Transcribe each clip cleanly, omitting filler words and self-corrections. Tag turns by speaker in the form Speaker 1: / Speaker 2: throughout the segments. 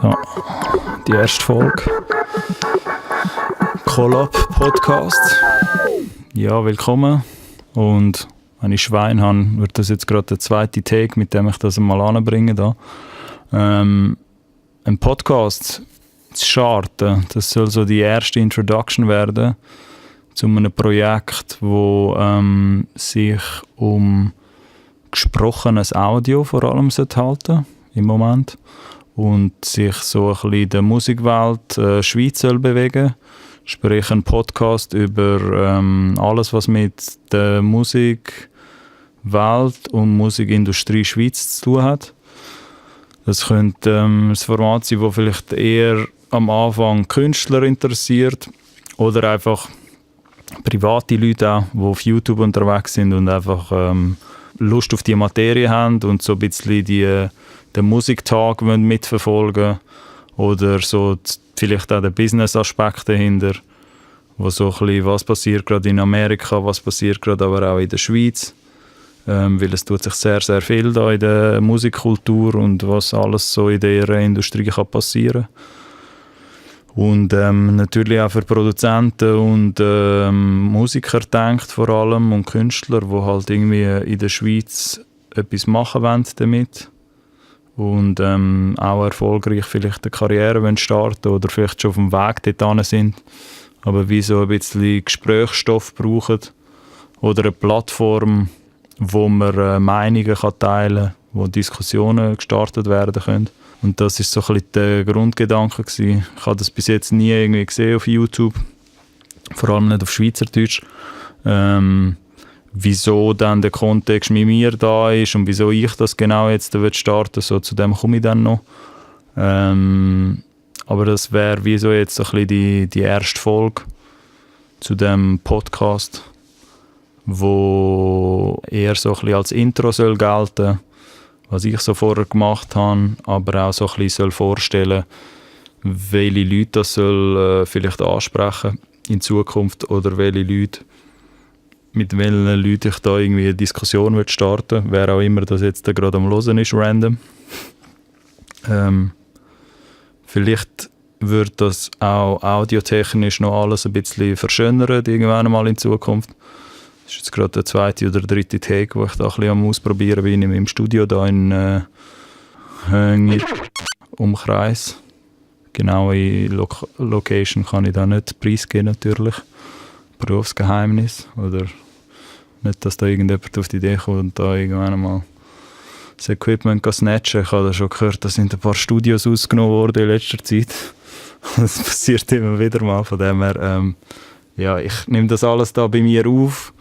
Speaker 1: So, die erste Folge. Collab-Podcast. Ja, willkommen. Und wenn ich Schwein habe, wird das jetzt gerade der zweite Take, mit dem ich das mal anbringe. Da. Ein Podcast zu starten, das soll so die erste Introduction werden zu einem Projekt, wo sich um gesprochenes Audio vor allem halten im Moment und sich so ein bisschen in der Musikwelt Schweiz soll bewegen. Sprich ein Podcast über alles, was mit der Musikwelt und Musikindustrie Schweiz zu tun hat. Das könnte ein Format sein, das vielleicht eher am Anfang Künstler interessiert oder einfach private Leute auch, die auf YouTube unterwegs sind und einfach Lust auf die Materie haben und so ein bisschen den Musiktag mitverfolgen oder so vielleicht auch den Business-Aspekt dahinter, wo so ein bisschen, was passiert gerade in Amerika, was passiert gerade aber auch in der Schweiz, weil es tut sich sehr, sehr viel da in der Musikkultur und was alles so in dieser Industrie kann passieren. Und natürlich auch für Produzenten und Musiker denkt vor allem und Künstler, die halt irgendwie in der Schweiz etwas machen wollen damit und auch erfolgreich vielleicht eine Karriere starten oder vielleicht schon auf dem Weg dorthin sind, aber wie so ein bisschen Gesprächsstoff brauchen oder eine Plattform, wo man Meinungen teilen kann, wo Diskussionen gestartet werden können. Und das war so ein bisschen der Grundgedanke gewesen. Ich habe das bis jetzt nie irgendwie gesehen auf YouTube, vor allem nicht auf Schweizerdeutsch. Wieso dann der Kontext mit mir da ist und wieso ich das genau jetzt starten will, so zu dem komme ich dann noch. Aber das wäre wie so jetzt so ein bisschen die erste Folge zu dem Podcast, wo eher so ein bisschen als Intro soll gelten, was ich so vorher gemacht habe, aber auch so ein bisschen vorstellen, welche Leute das soll vielleicht ansprechen in Zukunft oder welche Leute, mit welchen Leuten ich da irgendwie eine Diskussion starten will, wer auch immer das jetzt gerade am Hören ist, random. Vielleicht wird das auch audiotechnisch noch alles ein bisschen verschönern, irgendwann mal in Zukunft. Das ist jetzt gerade der zweite oder dritte Take, wo ich da ein bisschen am Ausprobieren bin, in meinem Studio da in Umkreis. Genaue Location kann ich da nicht preisgeben, natürlich. Berufsgeheimnis. Oder nicht, dass da irgendjemand auf die Idee kommt und da irgendwann mal das Equipment snatchen. Ich habe da schon gehört, da sind ein paar Studios ausgenommen worden in letzter Zeit. Das passiert immer wieder mal. Von dem her, ja, ich nehme das alles da bei mir auf.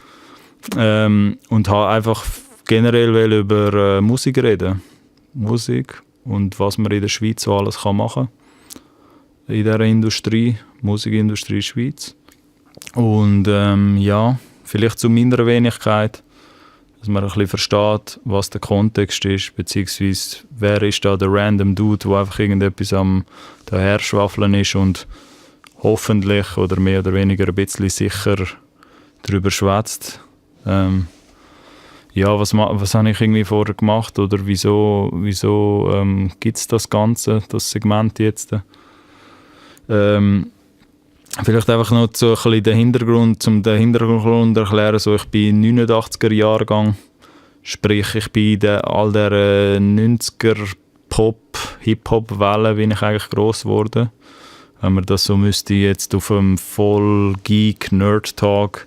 Speaker 1: Und habe einfach generell über Musik reden. Musik und was man in der Schweiz so alles machen kann. In dieser Industrie, Musikindustrie Schweiz. Und ja, vielleicht zu meiner Wenigkeit, dass man ein bisschen versteht, was der Kontext ist, beziehungsweise wer ist da der random Dude, der einfach irgendetwas am daherschwafeln ist und hoffentlich oder mehr oder weniger ein bisschen sicher darüber schwätzt. Ja, was habe ich irgendwie vorher gemacht oder wieso gibt es das Ganze, das Segment jetzt? Vielleicht einfach noch so ein bisschen den Hintergrund erklären. So, ich bin 89er Jahrgang, sprich ich bin in all der 90er Hip-Hop-Welle bin ich eigentlich gross geworden. Wenn man das so müsste jetzt auf einem Voll-Geek-Nerd-Tag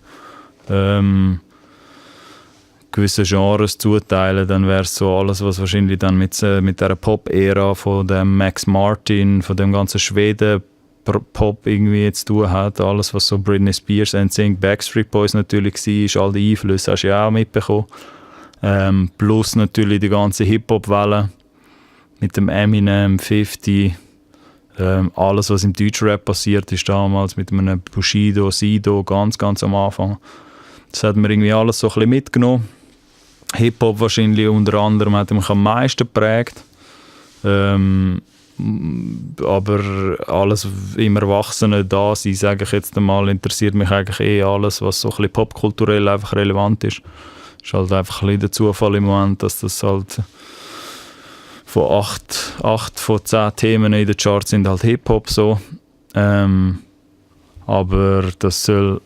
Speaker 1: gewisse Genres zuteilen, dann wäre es so alles, was wahrscheinlich dann mit der Pop-Ära von dem Max Martin, von dem ganzen Schweden-Pop irgendwie zu tun hat. Alles, was so Britney Spears, NSYNC, Backstreet Boys natürlich war, all die Einflüsse hast du ja auch mitbekommen. Plus natürlich die ganze Hip-Hop-Welle mit dem Eminem, 50, alles, was im Deutschrap passiert ist damals, mit einem Bushido, Sido, ganz, ganz am Anfang. Das hat mir irgendwie alles so ein bisschen mitgenommen. Hip-Hop wahrscheinlich unter anderem hat mich am meisten geprägt. Aber alles im Erwachsenen-Dasein, sage ich jetzt einmal, interessiert mich eigentlich alles, was so ein bisschen popkulturell einfach relevant ist. Es ist halt einfach ein bisschen der Zufall im Moment, dass das halt von 8 von 10 Themen in den Charts sind halt Hip-Hop so. Aber das soll...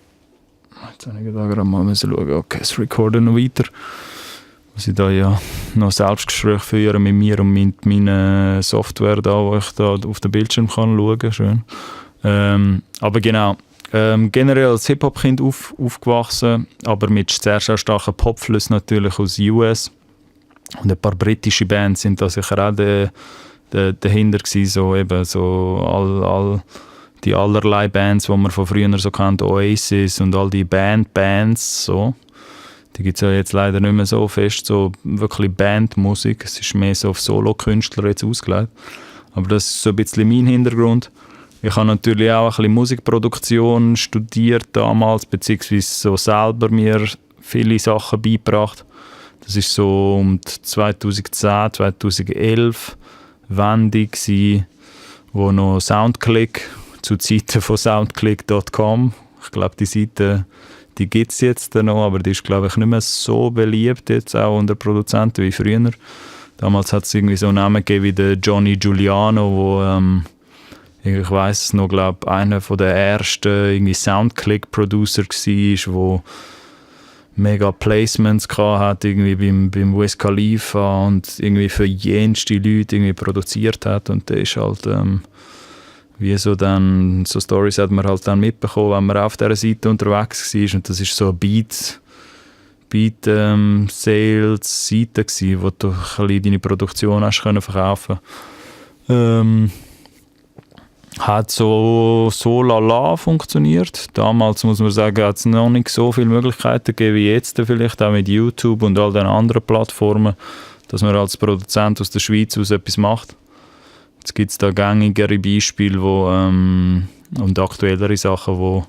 Speaker 1: Jetzt habe ich gerade mal schauen, okay, es recorden noch weiter. Was ich da ja noch Selbstgespräche führe mit mir und mit meiner Software da, wo ich da auf den Bildschirm kann schauen. Schön. Aber genau, generell als Hip-Hop-Kind aufgewachsen, aber mit sehr, sehr starken Popflüssen natürlich aus US. Und ein paar britische Bands sind da sicher auch dahinter gewesen, so eben so die allerlei Bands, die man von früher so kennt, Oasis und all die Bands so. Die gibt es ja jetzt leider nicht mehr so fest, so wirklich Bandmusik. Es ist mehr so auf Solo-Künstler jetzt ausgelegt. Aber das ist so ein bisschen mein Hintergrund. Ich habe natürlich auch ein bisschen Musikproduktion studiert damals, beziehungsweise so selber mir viele Sachen beigebracht. Das war so um 2010, 2011 Wende gsi, wo noch Soundclick, zu Zeiten von soundclick.com, ich glaube die Seite, die gibt es jetzt noch, aber die ist glaube ich nicht mehr so beliebt jetzt auch unter Produzenten wie früher. Damals hat es irgendwie so einen Namen gegeben wie der Johnny Giuliano, wo ich weiss es noch, glaube einer von der ersten irgendwie Soundclick-Producer war, wo mega Placements hatte, irgendwie beim Wiz Khalifa und irgendwie für jenste Leute irgendwie produziert hat. Und der ist halt wie so dann, so Storys hat man halt dann mitbekommen, wenn man auf dieser Seite unterwegs war. Und das ist so eine Beat-Sales-Seite gewesen, wo du ein bisschen deine Produktion hast können verkaufen. Hat so lala funktioniert. Damals, muss man sagen, hat es noch nicht so viele Möglichkeiten gegeben wie jetzt, vielleicht auch mit YouTube und all den anderen Plattformen, dass man als Produzent aus der Schweiz aus etwas macht. Jetzt gibt es da gängigere Beispiele und aktuellere Sachen, wo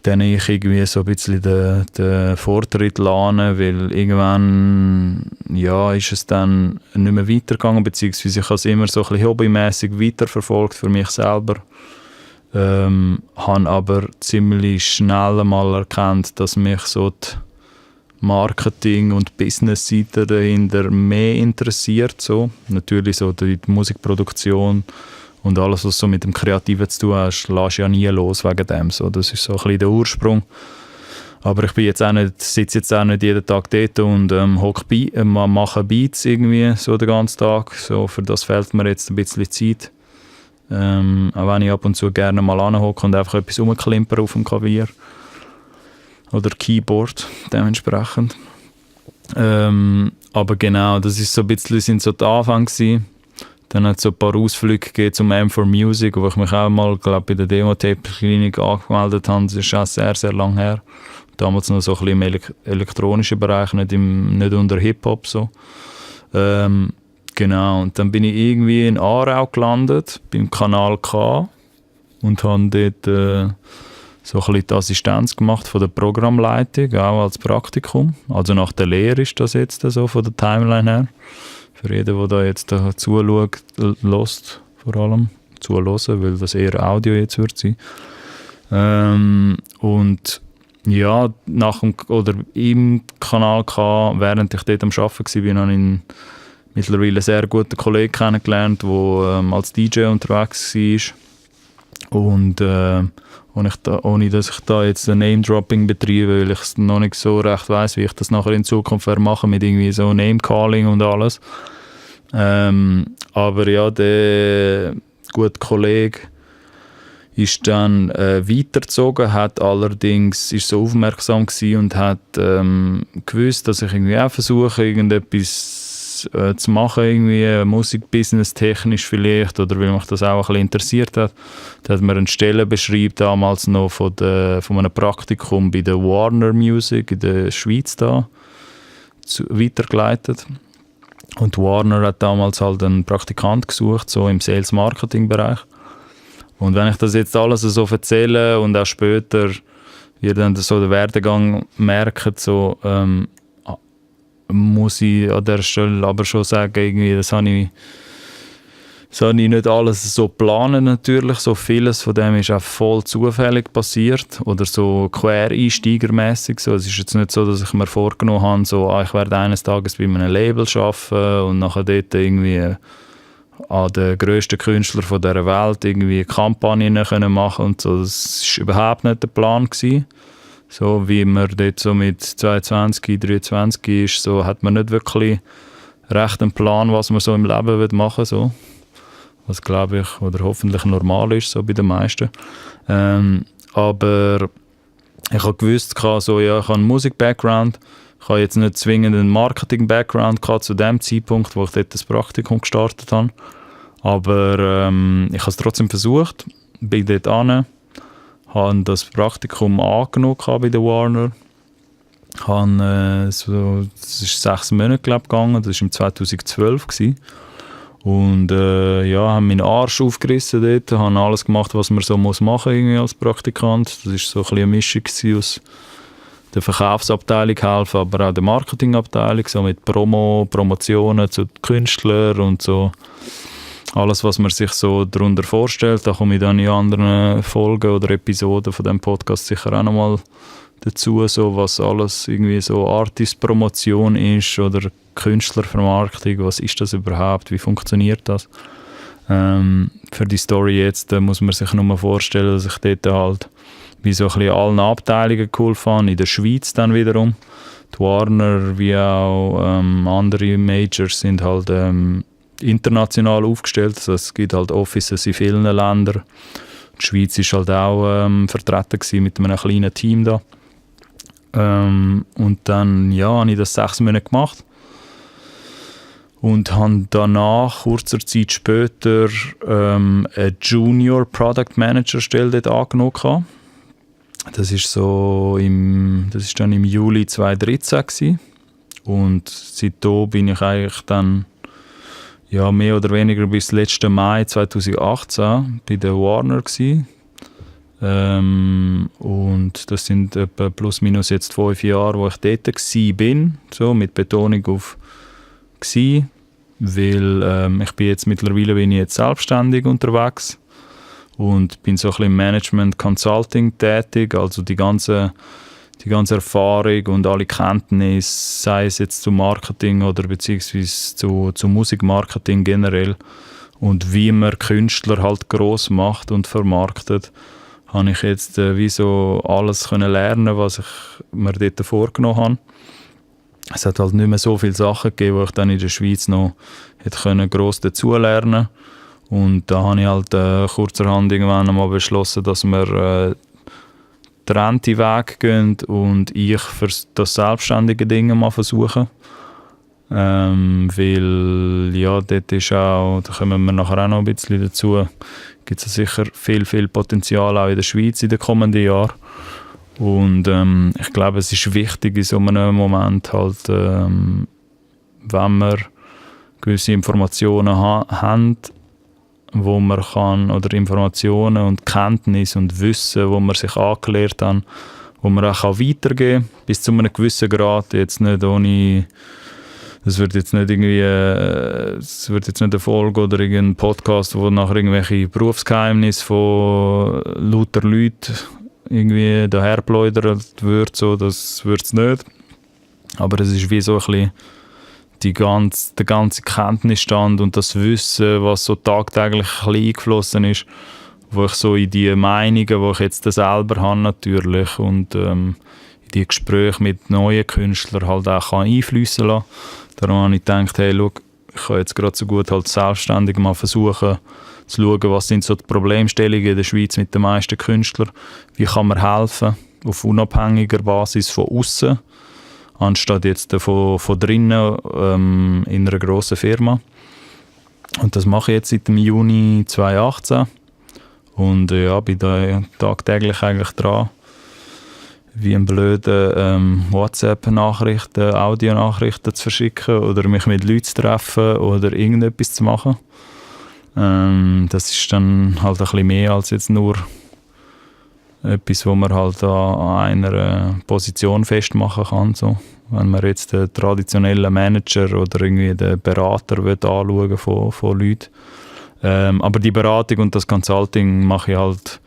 Speaker 1: dann ich irgendwie so ein bisschen den Vortritt lerne, weil irgendwann ja, ist es dann nicht mehr weitergegangen, beziehungsweise ich habe es immer so ein bisschen hobbymässig weiterverfolgt für mich selber. Habe aber ziemlich schnell mal erkannt, dass mich so die Marketing- und Business-Seite dahinter mehr interessiert. So. Natürlich so die Musikproduktion und alles, was so mit dem Kreativen zu tun hast, lässt ja nie los wegen dem. So. Das ist so ein bisschen der Ursprung. Aber ich sitze jetzt auch nicht jeden Tag dort und mache Beats irgendwie so den ganzen Tag. So, für das fehlt mir jetzt ein bisschen Zeit. Auch wenn ich ab und zu gerne mal anhocke und einfach etwas rumklimpere auf dem Klavier. Oder Keyboard dementsprechend. Aber genau, das ist so ein bisschen, sind so die Anfänge gewesen. Dann hat es so ein paar Ausflüge gegeben zum M4Music, wo ich mich auch mal, glaube bei der Demo-Tape-Klinik angemeldet habe. Das ist auch sehr, sehr lang her. Damals noch so ein bisschen im elektronischen Bereich, nicht unter Hip-Hop so. Genau, und dann bin ich irgendwie in Aarau gelandet, beim Kanal K und habe dort so ein bisschen die Assistenz gemacht von der Programmleitung, auch als Praktikum. Also nach der Lehre ist das jetzt so von der Timeline her. Für jeden, der da jetzt da zuschaut, hört vor allem, zuhören, weil das eher Audio jetzt wird sein. Und ja, im Kanal K, während ich dort am Arbeiten war, habe ich mittlerweile einen sehr guten Kollegen kennengelernt, der als DJ unterwegs war. Und ohne dass ich da jetzt ein Name-Dropping betreibe, weil ich noch nicht so recht weiss, wie ich das nachher in Zukunft mache mit irgendwie so Name-Calling und alles. Aber ja, der gute Kollege ist dann weitergezogen, ist so aufmerksam gewesen und hat gewusst, dass ich irgendwie auch versuche, irgendetwas zu machen, irgendwie Musikbusiness technisch vielleicht, oder weil mich das auch ein bisschen interessiert hat. Da hat mir eine Stelle beschrieben, damals noch von einem Praktikum bei der Warner Music in der Schweiz da, weitergeleitet. Und Warner hat damals halt einen Praktikant gesucht, so im Sales-Marketing-Bereich. Und wenn ich das jetzt alles so erzähle und auch später, wie dann so der Werdegang merkt, so, muss ich an der Stelle aber schon sagen, irgendwie, das habe So habe ich nicht alles so planen natürlich. So vieles von dem ist auch voll zufällig passiert oder so quereinsteigermässig. So. Es ist jetzt nicht so, dass ich mir vorgenommen habe, so, ich werde eines Tages bei einem Label arbeiten und nachher dort irgendwie an den grössten Künstler von dieser Welt irgendwie Kampagnen können machen und so. Das war überhaupt nicht der Plan gewesen. So wie man dort so mit 22, 23 ist, so hat man nicht wirklich recht einen Plan, was man so im Leben machen will. So. Was glaube ich, oder hoffentlich normal ist, so bei den meisten. Aber ich habe gewusst, so, ja, ich habe einen Musik-Background, ich habe jetzt nicht zwingend einen Marketing-Background zu dem Zeitpunkt, wo ich dort das Praktikum gestartet habe. Aber ich habe es trotzdem versucht, bin dort hin, habe das Praktikum angenommen bei der Warner. Das ist 6 Monate gegangen, das war im 2012 gewesen. Und haben meinen Arsch aufgerissen dort, habe alles gemacht, was man so machen muss als Praktikant. Das war so ein bisschen eine Mischung aus der Verkaufsabteilung helfen, aber auch der Marketingabteilung, so mit Promotionen zu Künstlern und so. Alles, was man sich so darunter vorstellt, da komme ich dann in anderen Folgen oder Episoden von diesem Podcast sicher auch nochmal dazu, so was alles irgendwie so Artist-Promotion ist oder Künstlervermarktung, was ist das überhaupt, wie funktioniert das? Für die Story jetzt muss man sich nur vorstellen, dass ich dort halt wie so ein bisschen allen Abteilungen geholfen habe, in der Schweiz dann wiederum. Die Warner wie auch andere Majors sind halt international aufgestellt, also es gibt halt Offices in vielen Ländern. Die Schweiz war halt auch vertreten gewesen mit einem kleinen Team da. Und dann habe ich das 6 Monate gemacht und habe danach, kurzer Zeit später, eine Junior Product Manager Stelle dort angenommen. Das ist dann im Juli 2013 gewesen. Und seitdem bin ich eigentlich dann mehr oder weniger bis letzten Mai 2018 bei der Warner gewesen. Und das sind etwa plus minus jetzt 5 Jahre, wo ich dort bin, so mit Betonung auf «gsi», weil ich bin jetzt mittlerweile selbstständig unterwegs und bin so ein bisschen im Management Consulting tätig, also die ganze Erfahrung und alle Kenntnisse, sei es jetzt zu Marketing oder beziehungsweise zu Musikmarketing generell und wie man Künstler halt gross macht und vermarktet, habe ich jetzt wie so alles können lernen, was ich mir dort vorgenommen habe. Es hat halt nicht mehr so viele Sachen gegeben, die ich dann in der Schweiz noch hätte gross dazulernen. Und da habe ich halt kurzerhand irgendwann einmal beschlossen, dass wir getrennte Wege gehen und ich für das selbstständige Ding mal versuche. Weil dort ist auch, da kommen wir nachher auch noch ein bisschen dazu, gibt es sicher viel Potenzial auch in der Schweiz in den kommenden Jahren. Und ich glaube, es ist wichtig in so einem Moment halt, wenn wir gewisse Informationen haben, wo man kann, oder Informationen und Kenntnisse und Wissen, wo man sich angelernt hat, wo man auch weitergeben kann, bis zu einem gewissen Grad, jetzt nicht ohne. Es wird jetzt nicht eine Folge oder ein Podcast, wo nachher irgendwelche Berufsgeheimnisse von lauter Leuten irgendwie daherpläudert wird, so, das wird es nicht. Aber es ist wie so ein bisschen der ganze Kenntnisstand und das Wissen, was so tagtäglich eingeflossen ist, wo ich so in die Meinungen, die ich jetzt selber habe natürlich und in die Gespräche mit neuen Künstlern halt auch einfließen lassen. Darum habe ich gedacht, hey, schau, ich kann jetzt gerade so gut halt selbstständig mal versuchen zu schauen, was sind so die Problemstellungen in der Schweiz mit den meisten Künstlern, wie kann man helfen, auf unabhängiger Basis von außen, anstatt jetzt von drinnen in einer grossen Firma. Und das mache ich jetzt seit dem Juni 2018 und bin da tagtäglich eigentlich dran, wie ein blöden WhatsApp-Nachrichten, Audionachrichten zu verschicken oder mich mit Leuten zu treffen oder irgendetwas zu machen. Das ist dann halt ein bisschen mehr als jetzt nur etwas, wo man halt an einer Position festmachen kann. So. Wenn man jetzt den traditionellen Manager oder irgendwie den Berater anschauen von Leuten, Aber die Beratung und das Consulting mache ich halt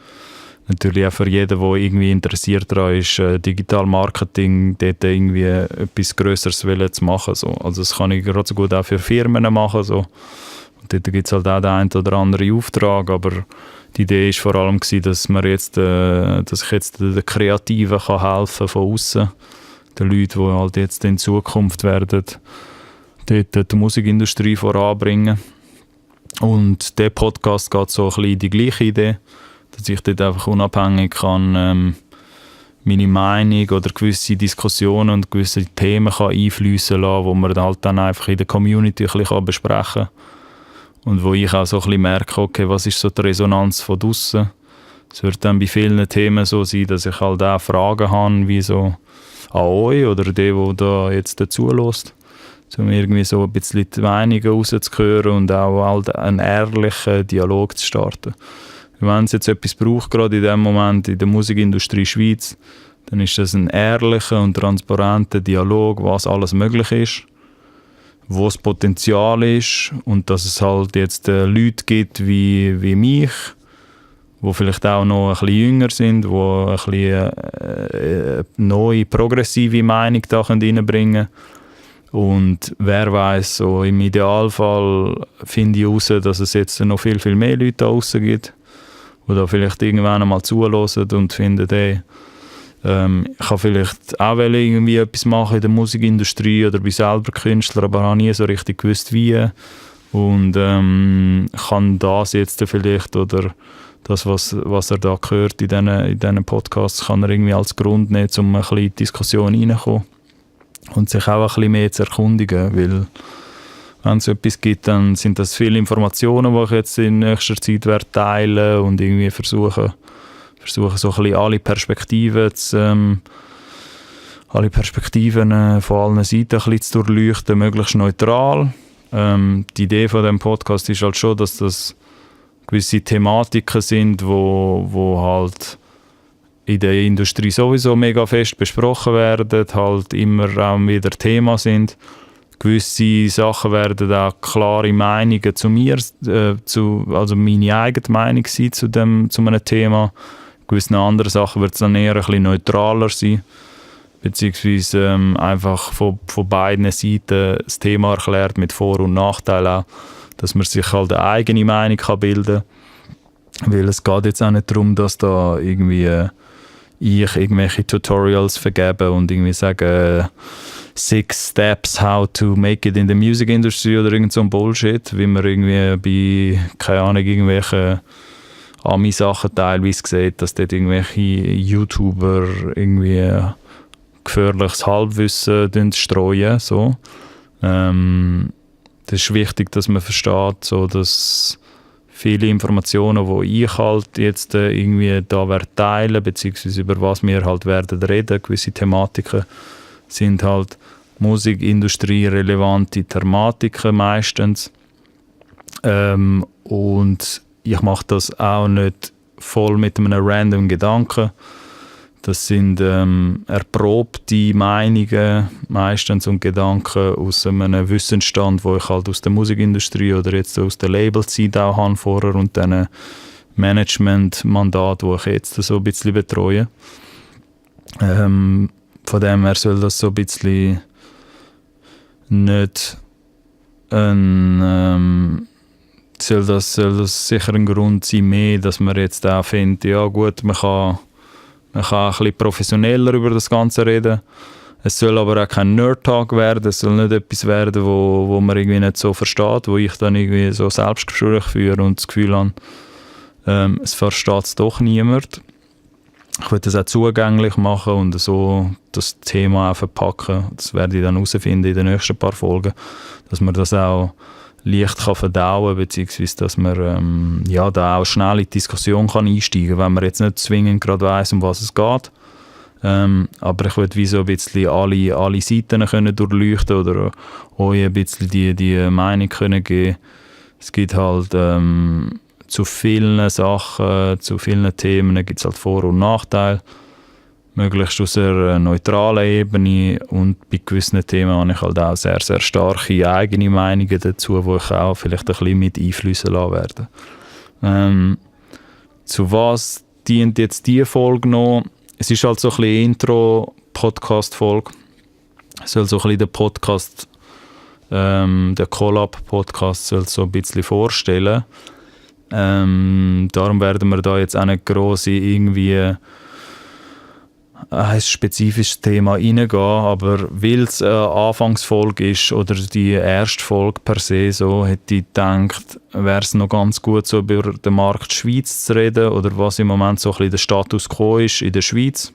Speaker 1: natürlich auch für jeden, der irgendwie interessiert daran ist, Digital Marketing, dort irgendwie etwas Grösseres zu machen. So. Also das kann ich gerade so gut auch für Firmen machen. So. Und dort gibt es halt auch den einen oder anderen Auftrag, aber die Idee war vor allem, dass ich jetzt den Kreativen helfen kann von außen, den Leuten, die halt jetzt in Zukunft werden, dort die Musikindustrie voranbringen. Und der Podcast geht so ein bisschen in die gleiche Idee, dass ich dort einfach unabhängig kann, meine Meinung oder gewisse Diskussionen und gewisse Themen kann einfließen lassen, wo man halt dann einfach in der Community ein bisschen besprechen kann. Und wo ich auch so ein bisschen merke, okay, was ist so die Resonanz von draussen. Es wird dann bei vielen Themen so sein, dass ich halt auch Fragen habe, wie so an euch oder der da jetzt dazu hört, um irgendwie so ein bisschen die Meinungen rauszuhören und auch halt einen ehrlichen Dialog zu starten. Wenn es jetzt etwas braucht, gerade in dem Moment in der Musikindustrie Schweiz, dann ist das ein ehrlicher und transparenter Dialog, was alles möglich ist, wo das Potenzial ist und dass es halt jetzt Leute gibt wie mich, die vielleicht auch noch ein bisschen jünger sind, die ein bisschen neue, progressive Meinung da reinbringen können. Und wer weiß, so im Idealfall finde ich heraus, dass es jetzt noch viel, viel mehr Leute da draussen gibt, die da vielleicht irgendwann einmal zuhören und finden, hey, ich kann vielleicht auch irgendwie etwas machen in der Musikindustrie oder bin selber Künstler, aber habe nie so richtig gewusst, wie. Und kann das jetzt vielleicht oder das, was er da hört in diesen Podcasts, kann er irgendwie als Grund nehmen, um ein bisschen in die Diskussion reinzukommen und sich auch ein bisschen mehr zu erkundigen, weil wenn es etwas gibt, dann sind das viele Informationen, die ich jetzt in nächster Zeit teilen und irgendwie versuchen so ein bisschen alle Perspektiven von allen Seiten ein bisschen zu durchleuchten, möglichst neutral. Die Idee von dem Podcast ist halt schon, dass das gewisse Thematiken sind, wo halt in der Industrie sowieso mega fest besprochen werden, halt immer auch wieder Thema sind. Gewisse Sachen werden auch klare Meinungen zu mir, also meine eigene Meinung sein zu einem Thema. Gewisse andere Sachen wird es dann eher ein bisschen neutraler sein, beziehungsweise einfach von beiden Seiten das Thema erklärt mit Vor- und Nachteilen auch, dass man sich halt eine eigene Meinung bilden kann, weil es geht jetzt auch nicht darum, dass da irgendwie ich irgendwelche Tutorials vergebe und irgendwie sage 6 Steps how to make it in the music industry oder irgend so ein Bullshit, wie man irgendwie bei, keine Ahnung, irgendwelchen Ami-Sachen teilweise sieht, dass dort irgendwelche YouTuber irgendwie gefährliches Halbwissen streuen. So. Das ist wichtig, dass man versteht, so, dass viele Informationen, die ich halt jetzt irgendwie da teilen, beziehungsweise über was wir halt werden reden, gewisse Thematiken, sind halt Musikindustrie-relevante Thematiken meistens. Und ich mache das auch nicht voll mit einem random Gedanken. Das sind erprobte Meinungen meistens und Gedanken aus einem Wissensstand, wo ich halt aus der Musikindustrie oder jetzt aus der Labelzeit auch habe vorher und dann Management-Mandat, das ich jetzt so ein bisschen betreue. Von dem her soll das so ein bisschen nicht soll das sicher ein Grund sein, mehr, dass man jetzt auch findet, ja gut, man kann ein bisschen professioneller über das Ganze reden. Es soll aber auch kein Nerd-Talk werden, es soll nicht etwas werden, wo man irgendwie nicht so versteht, wo ich dann irgendwie so Selbstgespräche führe und das Gefühl habe, es versteht es doch niemand. Ich will das auch zugänglich machen und so das Thema auch verpacken. Das werde ich dann herausfinden in den nächsten paar Folgen, dass man das auch leicht kann verdauen, beziehungsweise dass man da auch schnell in die Diskussion kann einsteigen kann, wenn man jetzt nicht zwingend gerade weiss, um was es geht. Aber ich würde wie so ein bisschen alle Seiten können durchleuchten oder euch ein bisschen die Meinung können geben. Es gibt halt zu vielen Sachen, zu vielen Themen gibt es halt Vor- und Nachteile. möglichst aus einer neutralen Ebene, und bei gewissen Themen habe ich halt auch sehr, sehr starke eigene Meinungen dazu, wo ich auch vielleicht ein bisschen mit einfließen lassen werde. Zu was dient jetzt diese Folge noch? Es ist halt so ein bisschen Intro-Podcast-Folge. Es soll so ein bisschen der Podcast, der Collab-Podcast soll so ein bisschen vorstellen. Darum werden wir da jetzt auch nicht gross in irgendwie ein spezifisches Thema reingehen, aber weil es eine Anfangsfolge ist oder die erste Folge per se, so hätte ich gedacht, wäre es noch ganz gut, so über den Markt Schweiz zu reden oder was im Moment so ein bisschen der Status quo ist in der Schweiz.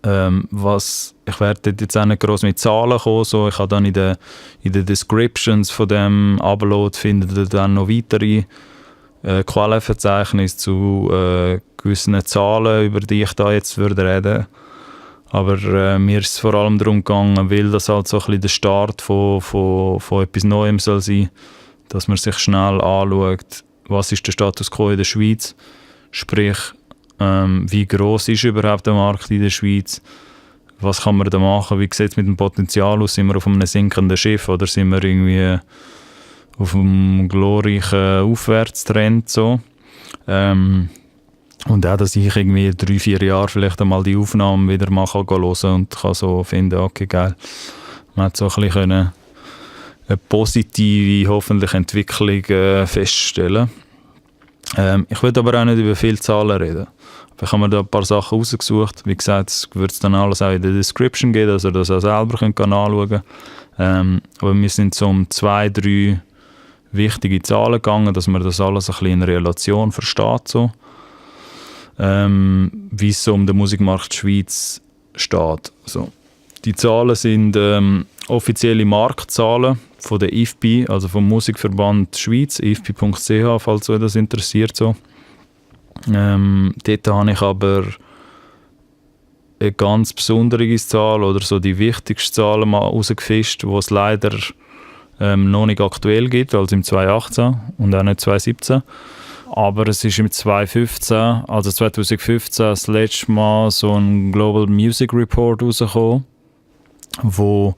Speaker 1: Ich werde jetzt auch nicht gross mit Zahlen kommen, so. Ich habe dann in den Descriptions von dem Upload findet ihr dann noch weitere Quellenverzeichnisse zu gewissen Zahlen, über die ich da jetzt reden würde. Aber mir ist es vor allem darum gegangen, weil das halt so ein bisschen der Start von etwas Neuem soll sein, dass man sich schnell anschaut, was ist der Status quo in der Schweiz, sprich, wie gross ist überhaupt der Markt in der Schweiz, was kann man da machen, wie sieht es mit dem Potenzial aus, sind wir auf einem sinkenden Schiff oder sind wir irgendwie auf einem glorreichen Aufwärtstrend so. Und auch, dass ich irgendwie 3-4 Jahre vielleicht einmal die Aufnahmen wieder mal hören kann und kann so finden, okay, geil, man hat so ein bisschen eine positive, hoffentlich Entwicklung feststellen. Ich will aber auch nicht über viele Zahlen reden. Ich habe mir da ein paar Sachen rausgesucht. Wie gesagt, es wird es dann alles auch in der Description geben, dass ihr das auch selber anschauen könnt. Aber wir sind so um 2-3 wichtige Zahlen gegangen, dass man das alles ein bisschen in Relation versteht. So. Wie es so um den Musikmarkt Schweiz steht. So. Die Zahlen sind offizielle Marktzahlen von der IFPI, also vom Musikverband Schweiz, ifpi.ch, falls euch das interessiert. So. Dort habe ich aber eine ganz besondere Zahl oder so die wichtigste Zahl mal rausgefischt, die es leider noch nicht aktuell gibt, also im 2018 und auch nicht 2017. Aber es ist im 2015, also 2015 das letzte Mal so ein Global Music Report rausgekommen, wo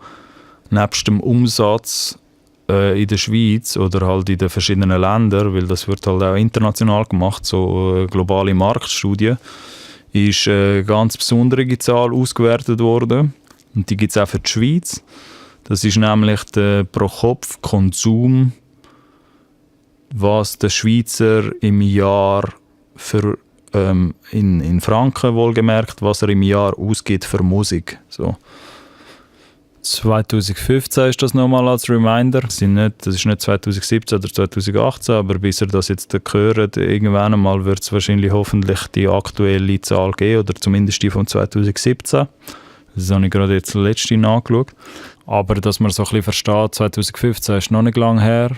Speaker 1: nebst dem Umsatz in der Schweiz oder halt in den verschiedenen Ländern, weil das wird halt auch international gemacht, so eine globale Marktstudie, ist eine ganz besondere Zahl ausgewertet worden. Und die gibt es auch für die Schweiz. Das ist nämlich der Pro-Kopf-Konsum, was der Schweizer im Jahr für, in Franken wohlgemerkt, was er im Jahr ausgibt für Musik. So. 2015 ist das nochmal als Reminder. Das ist nicht 2017 oder 2018, aber bis ihr das jetzt hört, irgendwann einmal wird es wahrscheinlich hoffentlich die aktuelle Zahl geben, oder zumindest die von 2017. Das habe ich gerade jetzt letzte nachgeschaut. Aber dass man so ein bisschen versteht, 2015 ist noch nicht lange her,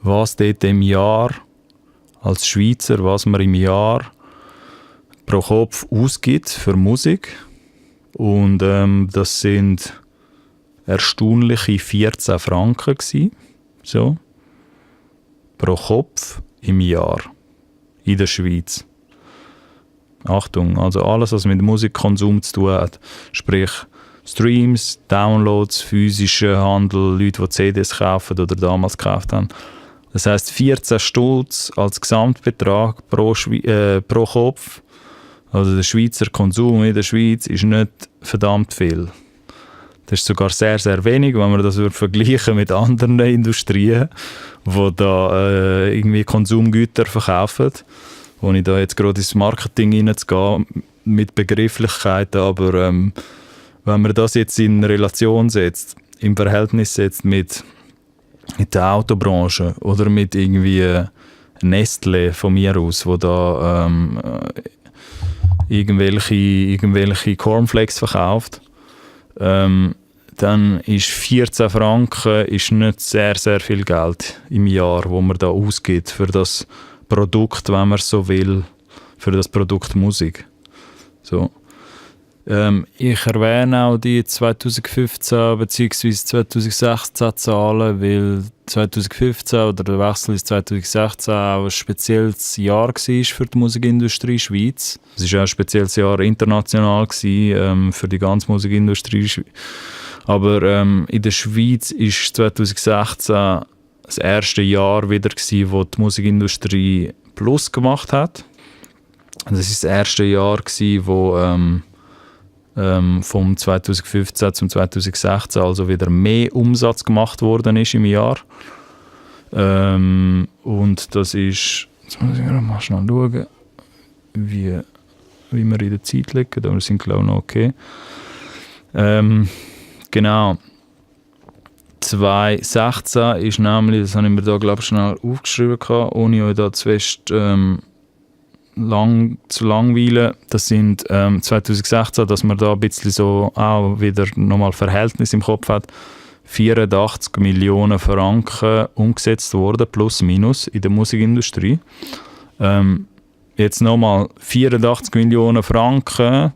Speaker 1: was dort im Jahr als Schweizer, was man im Jahr pro Kopf ausgibt für Musik. Und das sind erstaunliche 14 Franken gewesen, so, pro Kopf im Jahr in der Schweiz. Achtung, also alles, was mit Musikkonsum zu tun hat, sprich Streams, Downloads, physischer Handel, Leute, die CDs kaufen oder damals gekauft haben. Das heisst 14 Stutz als Gesamtbetrag pro Kopf. Also der Schweizer Konsum in der Schweiz ist nicht verdammt viel. Das ist sogar sehr, sehr wenig, wenn man das vergleichen mit anderen Industrien, die da irgendwie Konsumgüter verkaufen. Wo ich da jetzt gerade ins Marketing hineinzugehe mit Begrifflichkeiten, aber wenn man das jetzt in Relation setzt, im Verhältnis setzt mit der Autobranche oder mit irgendwie Nestlé von mir aus, wo da irgendwelche Cornflakes verkauft, dann ist 14 Franken ist nicht sehr, sehr viel Geld im Jahr, wo man da ausgibt für das Produkt, wenn man so will, für das Produkt Musik. So. Ich erwähne auch die 2015 bzw. 2016 Zahlen, weil 2015 oder der Wechsel ins 2016 auch ein spezielles Jahr war für die Musikindustrie Schweiz. Es war auch ein spezielles Jahr international für die ganze Musikindustrie. Aber in der Schweiz war 2016 das erste Jahr wieder, wo die Musikindustrie Plus gemacht hat. Das war das erste Jahr, wo vom 2015 zum 2016 also wieder mehr Umsatz gemacht worden ist im Jahr. Und das ist, jetzt muss ich mal schnell schauen, wie wir in der Zeit liegen, aber wir sind glaube ich noch okay. Genau. 2016 ist nämlich, das habe ich mir da glaube ich schnell aufgeschrieben, ohne euch da zu fest zu langweilen. Das sind 2016, dass man da ein bisschen so auch wieder nochmal Verhältnis im Kopf hat, 84 Millionen Franken umgesetzt worden, plus minus, in der Musikindustrie. Jetzt nochmal 84 Millionen Franken,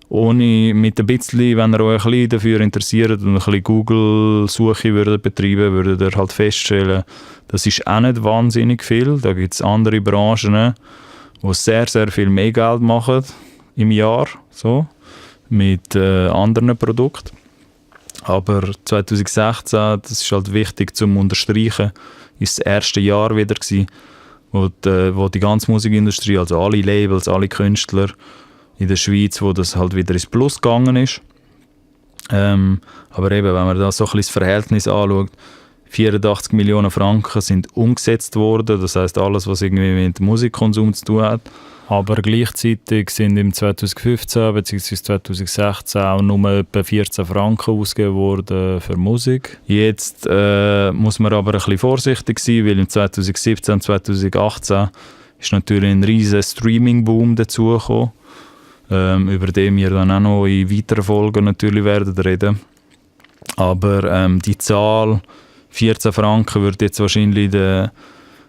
Speaker 1: ohne mit ein bisschen, wenn ihr euch ein bisschen dafür interessiert und ein bisschen Google-Suche betreiben würdet ihr halt feststellen, das ist auch nicht wahnsinnig viel. Da gibt es andere Branchen, die sehr, sehr viel mehr Geld machen im Jahr, so, mit anderen Produkten. Aber 2016, das ist halt wichtig zum Unterstreichen, ist das erste Jahr wieder gewesen, wo die ganze Musikindustrie, also alle Labels, alle Künstler in der Schweiz, wo das halt wieder ins Plus gegangen ist. Aber eben, wenn man da so ein bisschen das Verhältnis anschaut, 84 Millionen Franken sind umgesetzt worden, das heisst alles, was irgendwie mit dem Musikkonsum zu tun hat. Aber gleichzeitig sind im 2015 bzw. 2016 auch nur etwa 14 Franken ausgegeben worden für Musik. Jetzt muss man aber ein bisschen vorsichtig sein, weil im 2017 und 2018 ist natürlich ein riesiger Streaming-Boom dazugekommen, über den wir dann auch noch in weiteren Folgen natürlich werden reden. Aber die Zahl 14 Franken wird jetzt wahrscheinlich, wenn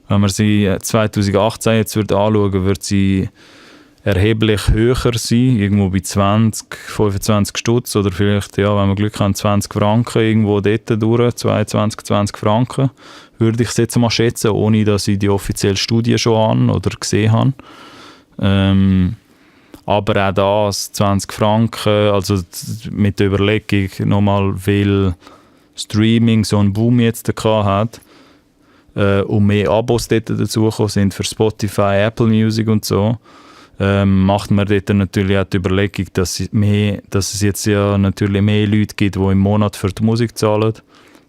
Speaker 1: man sie 2018 jetzt anschauen, wird sie erheblich höher sein, irgendwo bei 20, 25 Stutz oder vielleicht, ja, wenn wir Glück haben, 20 Franken irgendwo dort durch, 22, 20 Franken, würde ich es jetzt mal schätzen, ohne dass ich die offizielle Studie schon an oder gesehen habe. Aber auch das, 20 Franken, also mit der Überlegung nochmal, weil Streaming so einen Boom jetzt hat und mehr Abos dort dazugekommen sind für Spotify, Apple Music und so, macht man dort natürlich auch die Überlegung, dass es jetzt ja natürlich mehr Leute gibt, die im Monat für die Musik zahlen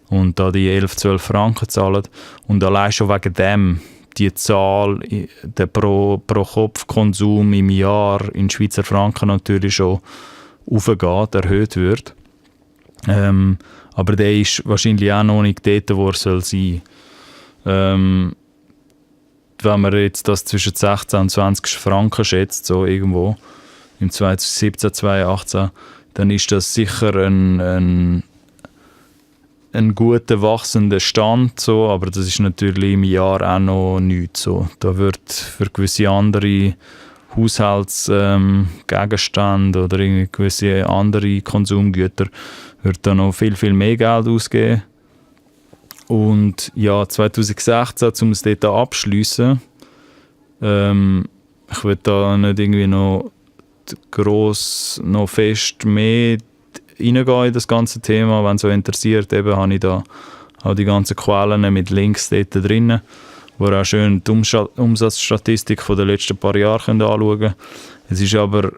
Speaker 1: und da die 11, 12 Franken zahlen. Und allein schon wegen dem die Zahl, der Pro-Kopf-Konsum im Jahr in Schweizer Franken natürlich schon aufgeht, erhöht wird. Aber der ist wahrscheinlich auch noch nicht dort, wo er soll sein. Wenn man jetzt das zwischen 16 und 20 Franken schätzt, so irgendwo im 2017, 2018, dann ist das sicher ein guter, wachsender Stand, so, aber das ist natürlich im Jahr auch noch nichts. So. Da wird für gewisse andere Haushaltsgegenstände oder irgendwie gewisse andere Konsumgüter wird da noch viel, viel mehr Geld ausgeben. Und ja, 2016, um es dort abzuschliessen, ich will da nicht irgendwie noch gross, noch fest mehr reingehen in das ganze Thema. Wenn es euch interessiert, eben habe ich da auch die ganzen Quellen mit Links dort drin, wo ihr auch schön die Umsatzstatistik von den letzten paar Jahren anschauen könnt. Es ist aber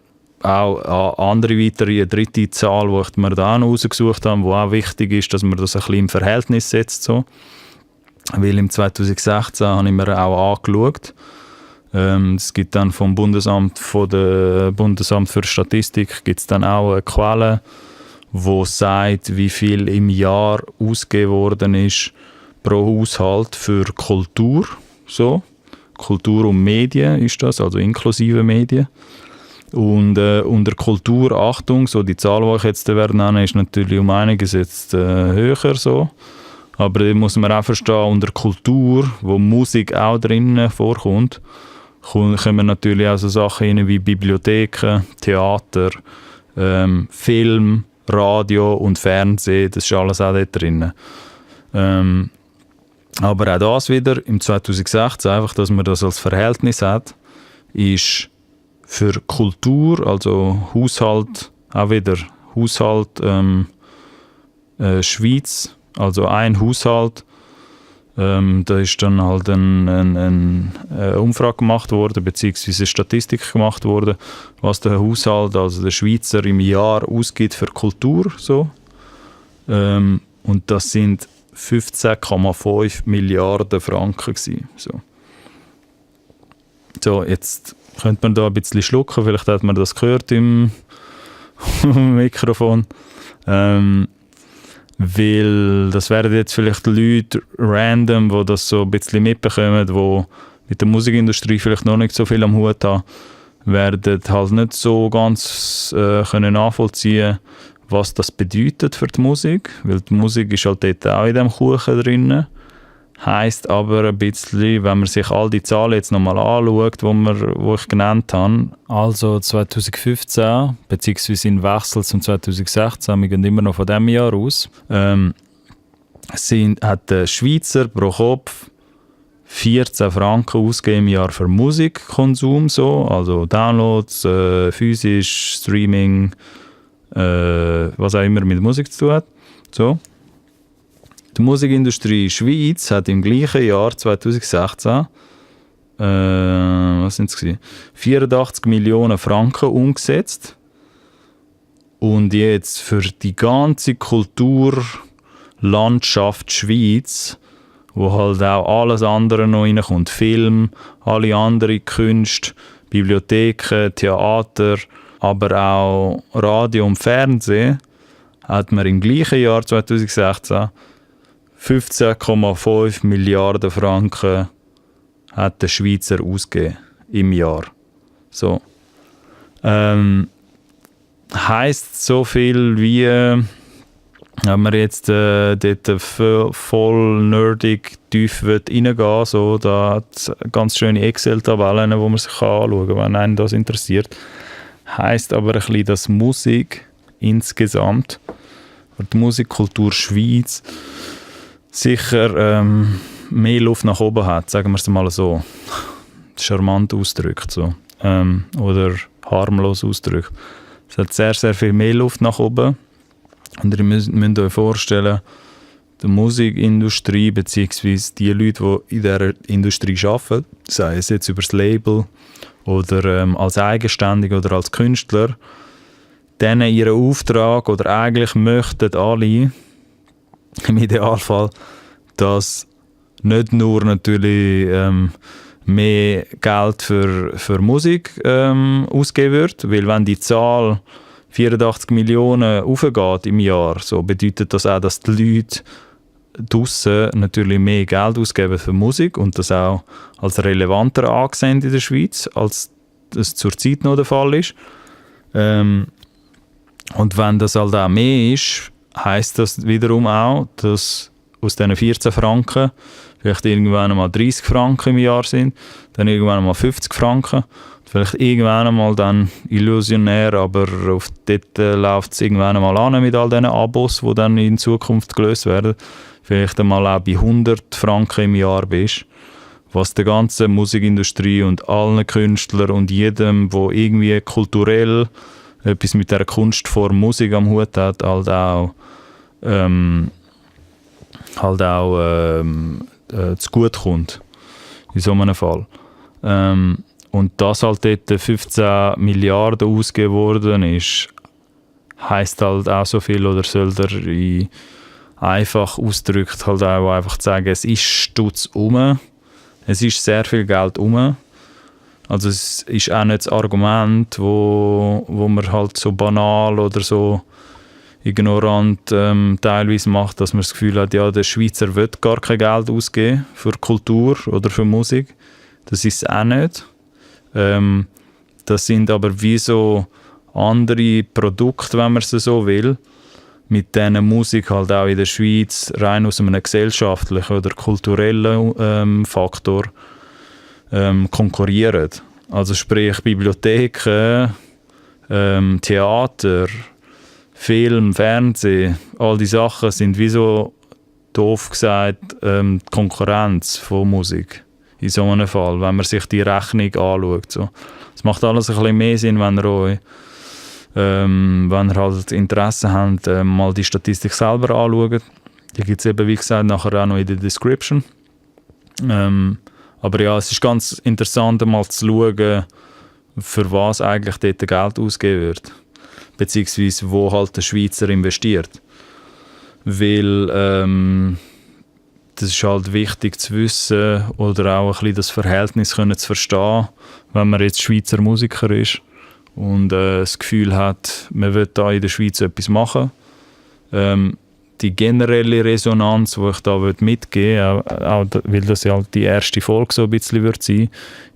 Speaker 1: auch eine dritte Zahl, die ich mir da auch noch rausgesucht habe, die auch wichtig ist, dass man das ein bisschen im Verhältnis setzt. So. Weil im 2016 habe ich mir auch angeschaut. Es gibt dann vom Bundesamt für Statistik gibt's dann auch eine Quelle, die sagt, wie viel im Jahr ausgegeben worden ist pro Haushalt für Kultur. So. Kultur und Medien ist das, also inklusive Medien. Und unter Kultur, Achtung, so die Zahl, die ich jetzt nennen, ist natürlich um einiges jetzt höher. So. Aber da muss man auch verstehen, unter Kultur, wo Musik auch drinnen vorkommt, kommen natürlich auch so Sachen rein wie Bibliotheken, Theater, Film, Radio und Fernsehen, das ist alles auch dort drin. Aber auch das wieder im 2016, einfach, dass man das als Verhältnis hat, ist für Kultur, also Haushalt, auch wieder Haushalt Schweiz, also ein Haushalt, da ist dann halt eine Umfrage gemacht worden, beziehungsweise eine Statistik gemacht worden, was der Haushalt, also der Schweizer im Jahr ausgibt für Kultur. So. Und das sind 15,5 Milliarden Franken gewesen. So, jetzt könnte man da ein bisschen schlucken, vielleicht hat man das gehört im Mikrofon. Weil das werden jetzt vielleicht Leute random, die das so ein bisschen mitbekommen, die mit der Musikindustrie vielleicht noch nicht so viel am Hut haben, werden halt nicht so ganz können nachvollziehen, was das bedeutet für die Musik, weil die Musik ist halt dort auch in diesem Kuchen drin. Heisst aber ein bisschen, wenn man sich all die Zahlen jetzt nochmal anschaut, die ich genannt habe, also 2015, beziehungsweise im Wechsel zum 2016, wir gehen immer noch von diesem Jahr aus, hat der Schweizer pro Kopf 14 Franken ausgegeben im Jahr für Musikkonsum, so, also Downloads, physisch, Streaming, was auch immer mit Musik zu tun hat. So. Die Musikindustrie Schweiz hat im gleichen Jahr 2016 84 Millionen Franken umgesetzt. Und jetzt für die ganze Kulturlandschaft Schweiz, wo halt auch alles andere noch reinkommt, Film, alle anderen Künste, Bibliotheken, Theater, aber auch Radio und Fernsehen, hat man im gleichen Jahr 2016 15,5 Milliarden Franken hat der Schweizer ausgegeben im Jahr. So. Heisst so viel wie, wenn man jetzt dort voll nerdig tief reingehen will, so, da hat es ganz schöne Excel-Tabellen, wo man sich anschauen kann, wenn einen das interessiert. Heisst aber ein bisschen, dass Musik insgesamt, die Musikkultur Schweiz, sicher mehr Luft nach oben hat, sagen wir es mal so. Charmant ausgedrückt. So. Oder harmlos ausgedrückt. Es hat sehr, sehr viel mehr Luft nach oben. Und ihr müsst euch vorstellen, die Musikindustrie bzw. die Leute, die in dieser Industrie arbeiten, sei es jetzt über das Label oder als Eigenständig oder als Künstler, denen ihren Auftrag oder eigentlich möchten alle im Idealfall, dass nicht nur natürlich mehr Geld für Musik ausgegeben wird, weil wenn die Zahl 84 Millionen aufgeht im Jahr, so bedeutet das auch, dass die Leute draussen natürlich mehr Geld ausgeben für Musik und das auch als relevanter angesehen in der Schweiz, als das zurzeit noch der Fall ist. Und wenn das halt auch mehr ist, heisst das wiederum auch, dass aus diesen 14 Franken vielleicht irgendwann einmal 30 Franken im Jahr sind, dann irgendwann einmal 50 Franken, vielleicht irgendwann einmal dann illusionär, aber auf dort läuft es irgendwann einmal an mit all diesen Abos, die dann in Zukunft gelöst werden, vielleicht einmal auch bei 100 Franken im Jahr bist, was der ganzen Musikindustrie und allen Künstlern und jedem, der irgendwie kulturell etwas mit dieser Kunstform Musik am Hut hat, halt auch zugute kommt. In so einem Fall. Und dass halt dort 15 Milliarden ausgegeben worden ist, heisst halt auch so viel, oder soll der einfach ausgedrückt halt auch einfach sagen, es ist Stutz rum. Es ist sehr viel Geld rum. Also es ist auch nicht das Argument, wo man halt so banal oder so ignorant teilweise macht, dass man das Gefühl hat, ja, der Schweizer will gar kein Geld ausgeben für Kultur oder für Musik. Das ist es auch nicht. Das sind aber wie so andere Produkte, wenn man es so will, mit denen Musik halt auch in der Schweiz rein aus einem gesellschaftlichen oder kulturellen Faktor konkurrieren. Also sprich Bibliotheken, Theater, Film, Fernsehen, all die Sachen sind wie so, doof gesagt, die Konkurrenz von Musik. In so einem Fall, wenn man sich die Rechnung anschaut. So. Es macht alles ein bisschen mehr Sinn, wenn ihr halt Interesse habt, mal die Statistik selber anschaut. Die gibt es eben, wie gesagt, nachher auch noch in der Description. Aber ja, es ist ganz interessant, mal zu schauen, für was eigentlich dort Geld ausgegeben wird. Beziehungsweise, wo halt der Schweizer investiert. Weil das ist halt wichtig zu wissen oder auch ein bisschen das Verhältnis können zu verstehen, wenn man jetzt Schweizer Musiker ist und das Gefühl hat, man will da in der Schweiz etwas machen. Die generelle Resonanz, die ich da mitgeben will, auch weil das ja halt die erste Folge so ein bisschen wird sein,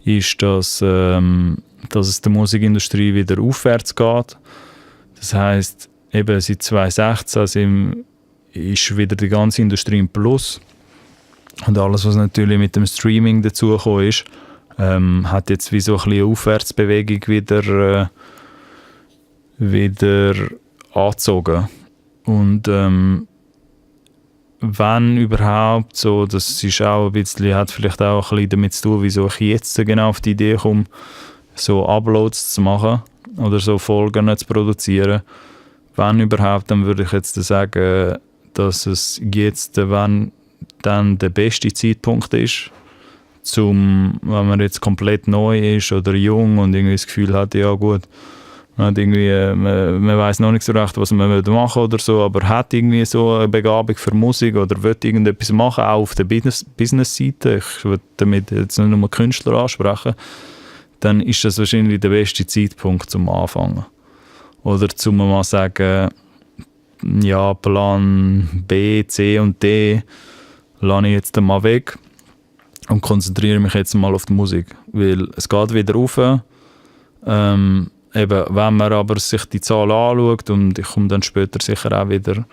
Speaker 1: ist, dass es der Musikindustrie wieder aufwärts geht. Das heisst, eben seit 2016 ist wieder die ganze Industrie im Plus. Und alles, was natürlich mit dem Streaming dazugekommen ist, hat jetzt wie so ein bisschen eine Aufwärtsbewegung wieder angezogen. Und wenn überhaupt, so, das ist auch ein bisschen, hat vielleicht auch ein bisschen damit zu tun, wieso ich jetzt genau auf die Idee komme, so Uploads zu machen oder so Folgen zu produzieren. Wenn überhaupt, dann würde ich jetzt sagen, dass es jetzt, wenn dann der beste Zeitpunkt ist, wenn man jetzt komplett neu ist oder jung und irgendwie das Gefühl hat, ja gut, man weiss noch nicht so recht, was man machen oder so, aber hat irgendwie so eine Begabung für Musik oder will irgendetwas machen, auch auf der Business-Seite, ich will damit jetzt nicht nur Künstler ansprechen, dann ist das wahrscheinlich der beste Zeitpunkt zum Anfangen. Oder zum mal sagen, ja, Plan B, C und D lasse ich jetzt mal weg und konzentriere mich jetzt mal auf die Musik. Weil es geht wieder rauf. Eben, wenn man aber sich die Zahlen anschaut, und ich komme dann später sicher auch wieder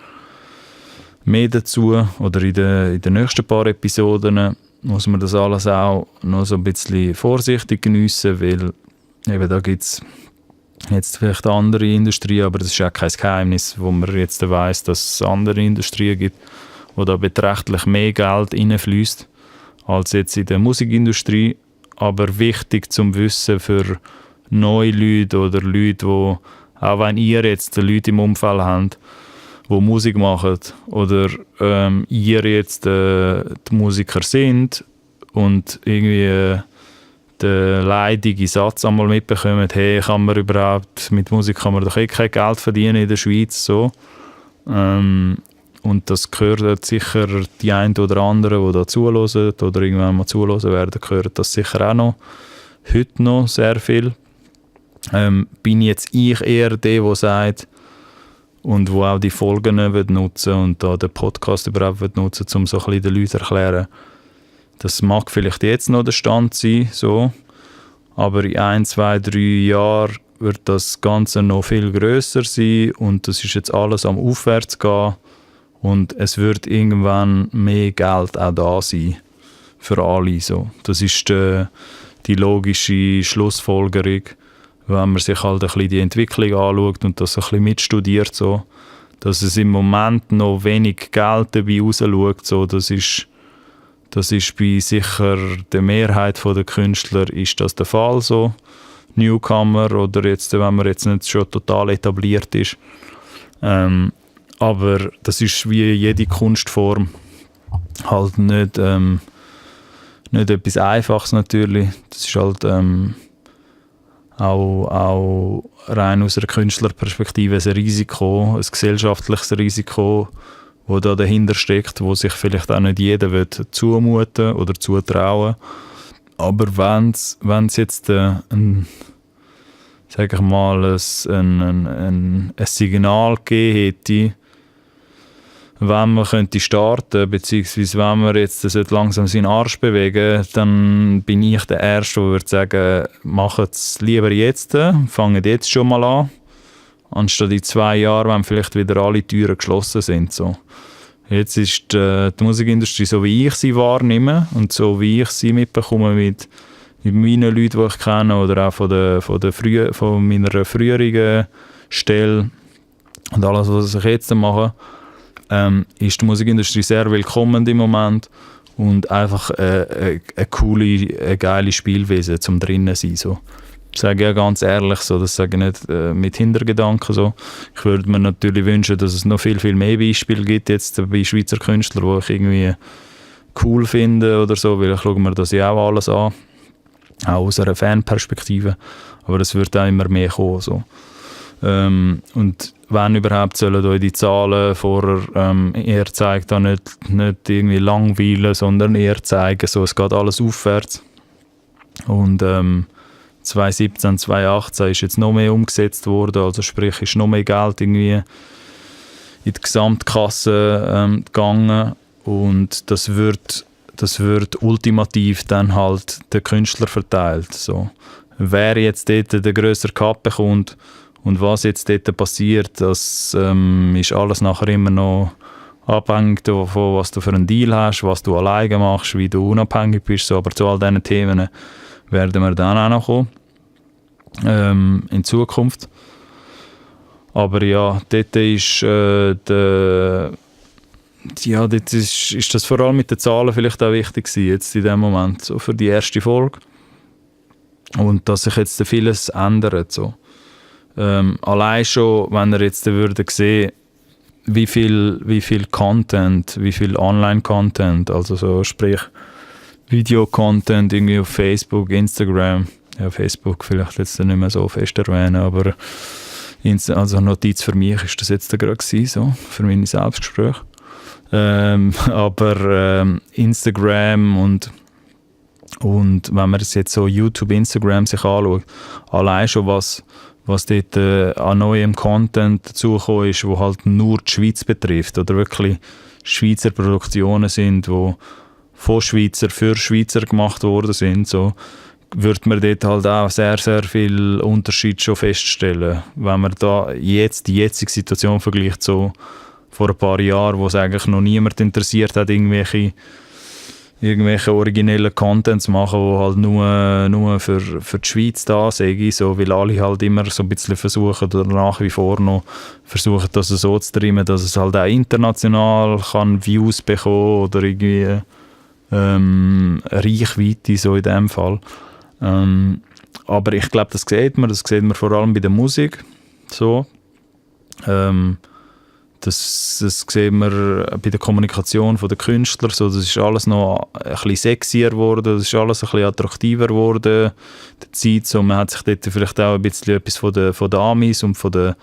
Speaker 1: mehr dazu, oder in den nächsten paar Episoden, muss man das alles auch noch so ein bisschen vorsichtig geniessen, weil eben da gibt es jetzt vielleicht eine andere Industrie, aber das ist auch kein Geheimnis, wo man jetzt weiss, dass es andere Industrien gibt, wo da beträchtlich mehr Geld reinfließt als jetzt in der Musikindustrie. Aber wichtig zum Wissen für neue Leute oder Leute, die, auch wenn ihr jetzt Leute im Umfeld habt, die Musik machen oder ihr jetzt die Musiker sind und irgendwie den leidigen Satz einmal mitbekommen, hey, mit Musik kann man doch kein Geld verdienen in der Schweiz, so. Und das gehört sicher die einen oder anderen, die da zuhören oder irgendwann mal zuhören werden, gehört das sicher auch noch. Heute noch sehr viel. Bin jetzt ich eher der sagt und wo auch die Folgen nutzen und da den Podcast überhaupt nutzen, um so ein bisschen den Leuten zu erklären. Das mag vielleicht jetzt noch der Stand sein, so, aber in 1, 2, 3 Jahren wird das Ganze noch viel grösser sein und das ist jetzt alles am Aufwärts gehen und es wird irgendwann mehr Geld auch da sein für alle. So. Das ist die logische Schlussfolgerung, wenn man sich halt ein bisschen die Entwicklung anschaut und das ein bisschen mitstudiert, so, dass es im Moment noch wenig Geld dabei rausschaut. So, das ist bei sicher der Mehrheit der Künstler ist das der Fall, so Newcomer oder jetzt, wenn man jetzt nicht schon total etabliert ist. Aber das ist wie jede Kunstform halt nicht etwas Einfaches natürlich. Das ist halt auch rein aus einer Künstlerperspektive ein Risiko, ein gesellschaftliches Risiko, wo da dahinter steckt, wo sich vielleicht auch nicht jeder will zumuten oder zutrauen. Aber wenn es jetzt ein Signal gegeben hätte, wenn man könnte starten, beziehungsweise wenn man jetzt langsam seinen Arsch bewegen, dann bin ich der Erste, der würde sagen, macht es lieber jetzt, fangt jetzt schon mal an, anstatt in 2 Jahren, wenn vielleicht wieder alle Türen geschlossen sind. So. Jetzt ist die Musikindustrie, so wie ich sie wahrnehme und so wie ich sie mitbekomme mit mit meinen Leuten, die ich kenne, oder auch von meiner früheren Stelle und alles, was ich jetzt mache, ist die Musikindustrie sehr willkommen im Moment und einfach eine geile Spielweise zum drinnen sein. So. Ich sage ja ganz ehrlich, so, das sage ich nicht mit Hintergedanken. So. Ich würde mir natürlich wünschen, dass es noch viel, viel mehr Beispiele gibt jetzt bei Schweizer Künstlern, die ich irgendwie cool finde oder so, weil ich schaue mir das ja auch alles an, auch aus einer Fanperspektive, aber es wird auch immer mehr kommen. So. Und wenn überhaupt, sollen euch die Zahlen vorher eher zeigen, da nicht irgendwie langweilen, sondern eher zeigen, so, es geht alles aufwärts. Und 2017, 2018 ist jetzt noch mehr umgesetzt worden, also sprich ist noch mehr Geld irgendwie in die Gesamtkasse gegangen und das wird ultimativ dann halt den Künstler verteilt. So. Wer jetzt dort den grösseren Cut bekommt und was jetzt dort passiert, das ist alles nachher immer noch abhängig davon, was du für einen Deal hast, was du alleine machst, wie du unabhängig bist. So. Aber zu all diesen Themen werden wir dann auch noch kommen, in Zukunft. Aber ja, dort ist dort ist das vor allem mit den Zahlen vielleicht auch wichtig gewesen, jetzt in dem Moment, so für die erste Folge. Und dass sich jetzt vieles ändert. So. Allein schon, wenn ihr jetzt würdet sehen, wie viel Content, wie viel Online-Content, also so sprich Video-Content irgendwie auf Facebook, Instagram, ja Facebook vielleicht jetzt nicht mehr so fest erwähnen, aber also Notiz für mich ist das jetzt gerade gewesen, so, für meine Selbstgespräche. Aber Instagram und wenn man es jetzt so YouTube, Instagram sich anschaut, allein schon was dort an neuem Content dazugekommen ist, wo halt nur die Schweiz betrifft oder wirklich Schweizer Produktionen sind, die von Schweizer für Schweizer gemacht worden sind, so wird man dort halt auch sehr, sehr viel Unterschied schon feststellen. Wenn man da jetzt die jetzige Situation vergleicht, so vor ein paar Jahren, wo es eigentlich noch niemand interessiert hat, irgendwelche originellen Contents machen, die halt nur für die Schweiz da sind, so, weil alle halt immer so ein bisschen versuchen oder nach wie vor noch versuchen, das so zu treiben, dass es halt auch international kann Views bekommen oder irgendwie Reichweite, so in dem Fall. Aber ich glaube, das sieht man vor allem bei der Musik so. Das sieht man bei der Kommunikation der Künstler. So, das ist alles noch ein bisschen sexier geworden, das ist alles ein bisschen attraktiver geworden. Der Zeit, so, man hat sich dort vielleicht auch ein bisschen etwas von den Amis und von den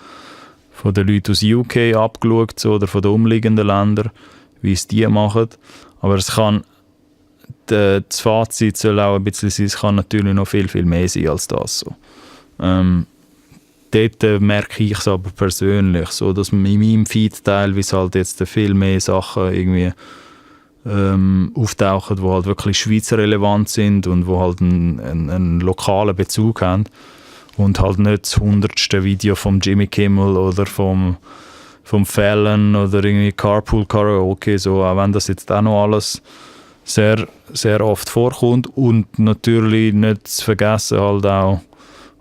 Speaker 1: Leuten aus UK abgeschaut, so, oder von den umliegenden Ländern, wie es die machen. Aber es kann, das Fazit soll auch ein bisschen sein, es kann natürlich noch viel, viel mehr sein als das. So. Dort merke ich es aber persönlich, so, dass in meinem Feed teilweise halt jetzt viel mehr Sachen irgendwie auftauchen, die halt wirklich Schweizer relevant sind und die halt einen lokalen Bezug haben und halt nicht das 100. Video vom Jimmy Kimmel oder vom Fallon oder irgendwie Carpool Karaoke, so, auch wenn das jetzt auch noch alles sehr, sehr oft vorkommt und natürlich nicht zu vergessen halt auch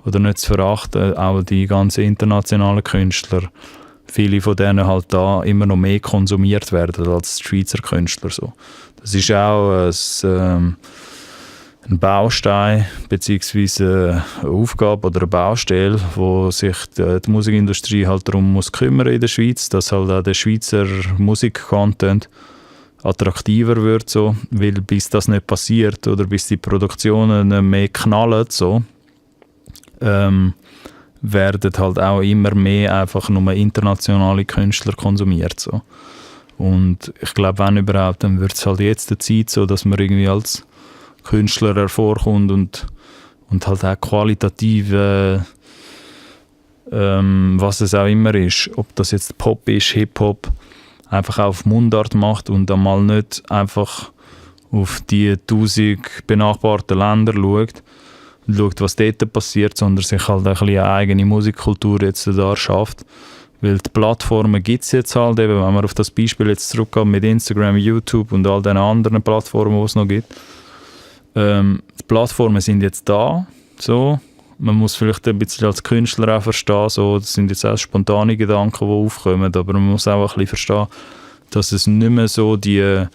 Speaker 1: oder nicht zu verachten, auch die ganzen internationalen Künstler, viele von denen halt da immer noch mehr konsumiert werden als die Schweizer Künstler. So. Das ist auch ein Baustein bzw. eine Aufgabe oder eine Baustelle, wo sich die Musikindustrie halt darum muss kümmern in der Schweiz, dass halt auch der Schweizer Musikcontent attraktiver wird, so, weil bis das nicht passiert oder bis die Produktionen nicht mehr knallen, so, werden halt auch immer mehr einfach nur internationale Künstler konsumiert. So. Und ich glaube, wenn überhaupt, dann wird es halt jetzt die Zeit so, dass man irgendwie als Künstler hervorkommt und halt auch qualitativ, was es auch immer ist, ob das jetzt Pop ist, Hip-Hop, einfach auf Mundart macht und einmal nicht einfach auf die 1000 benachbarten Länder schaut, was dort passiert, sondern sich halt ein bisschen eine eigene Musikkultur jetzt da schafft. Weil die Plattformen gibt es jetzt halt, eben, wenn man auf das Beispiel jetzt zurückkommt mit Instagram, YouTube und all den anderen Plattformen, die es noch gibt. Die Plattformen sind jetzt da, so. Man muss vielleicht ein bisschen als Künstler auch verstehen, so, das sind jetzt auch spontane Gedanken, die aufkommen, aber man muss auch ein bisschen verstehen, dass es nicht mehr so die,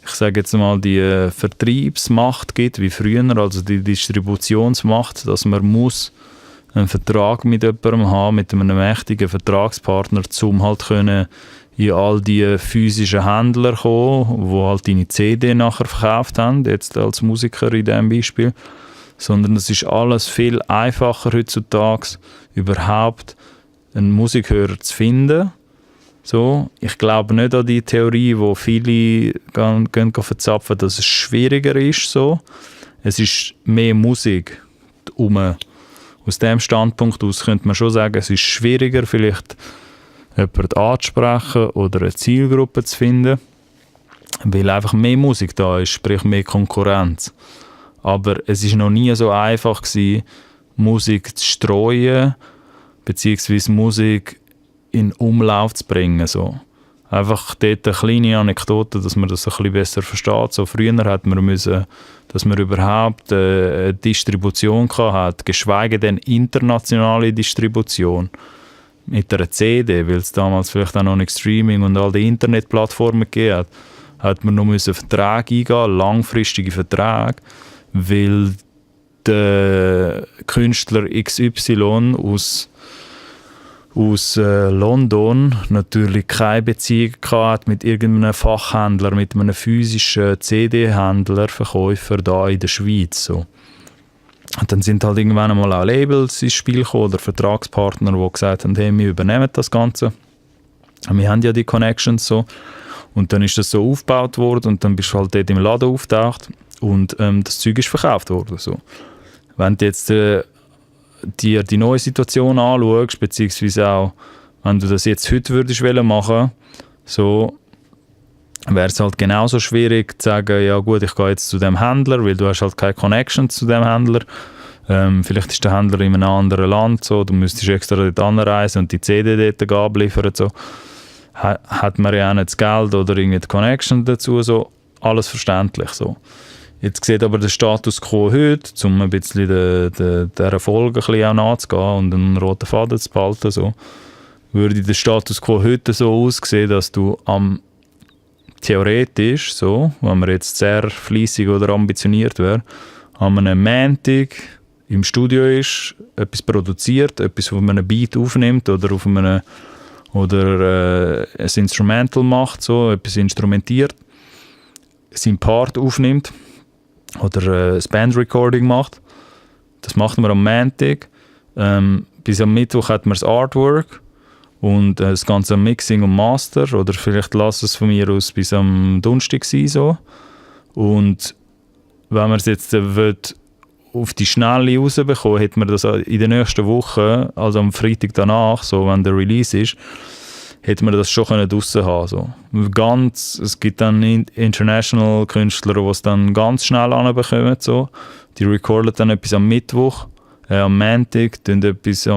Speaker 1: ich sage jetzt mal, die Vertriebsmacht gibt wie früher, also die Distributionsmacht, dass man muss einen Vertrag mit jemandem haben, mit einem mächtigen Vertragspartner, um halt können in all die physischen Händler kommen, die halt deine CD nachher verkauft haben, jetzt als Musiker in diesem Beispiel. Sondern es ist alles viel einfacher heutzutage, überhaupt einen Musikhörer zu finden. So, ich glaube nicht an die Theorie, wo viele gehen verzapfen, dass es schwieriger ist. So. Es ist mehr Musik. Aus diesem Standpunkt aus könnte man schon sagen, es ist schwieriger, vielleicht jemanden anzusprechen oder eine Zielgruppe zu finden, weil einfach mehr Musik da ist, sprich mehr Konkurrenz. Aber es war noch nie so einfach gewesen, Musik zu streuen, beziehungsweise Musik in Umlauf zu bringen. So. Einfach dort eine kleine Anekdote, dass man das ein bisschen besser versteht. So, früher hat man müssen, dass man überhaupt eine Distribution hatte, geschweige denn internationale Distribution mit einer CD, weil es damals vielleicht auch noch nicht Streaming und all die Internetplattformen gegeben hat man noch müssen Verträge eingehen, langfristige Verträge, weil der Künstler XY aus London natürlich keine Beziehung hatte mit irgendeinem Fachhändler, mit einem physischen CD-Händler, Verkäufer da in der Schweiz. So. Und dann sind halt irgendwann einmal auch Labels ins Spiel gekommen oder Vertragspartner, die gesagt haben, hey, wir übernehmen das Ganze. Wir haben ja die Connections so. Und dann ist das so aufgebaut worden und dann bist du halt dort im Laden auftaucht und das Zeug ist verkauft worden. So. Wenn du jetzt dir die neue Situation anschaust, beziehungsweise auch, wenn du das jetzt heute würdest machen, so wäre es halt genauso schwierig zu sagen, ja gut, ich gehe jetzt zu dem Händler, weil du hast halt keine Connection zu dem Händler. Vielleicht ist der Händler in einem anderen Land, so, du müsstest extra dort anreisen und die CD dort abliefern. So. Hat man ja auch nicht das Geld oder irgendwie die Connection dazu, so. Alles verständlich. So. Jetzt sieht aber der Status quo heute, um ein bisschen der Erfolg ein bisschen auch nachzugehen und einen roten Faden zu behalten, so, würde der Status quo heute so aussehen, dass du theoretisch, so, wenn man jetzt sehr fleissig oder ambitioniert wäre, an einem Montag im Studio ist, etwas produziert, etwas auf einem Beat aufnimmt oder auf einem ein Instrumental macht, so, etwas instrumentiert, seinen Part aufnimmt oder ein Bandrecording macht. Das macht man am Montag. Bis am Mittwoch hat man das Artwork und das ganze Mixing und Master, oder vielleicht lass es von mir aus bis am Donnerstag sein. So. Und wenn man es jetzt auf die Schnelle rausbekommen, hat man das in der nächsten Woche, also am Freitag danach, so, wenn der Release ist, hätte man das schon draussen haben können. So. Es gibt dann international Künstler, die es dann ganz schnell anbekommen. So. Die recorden dann etwas am Mittwoch, am Montag, alles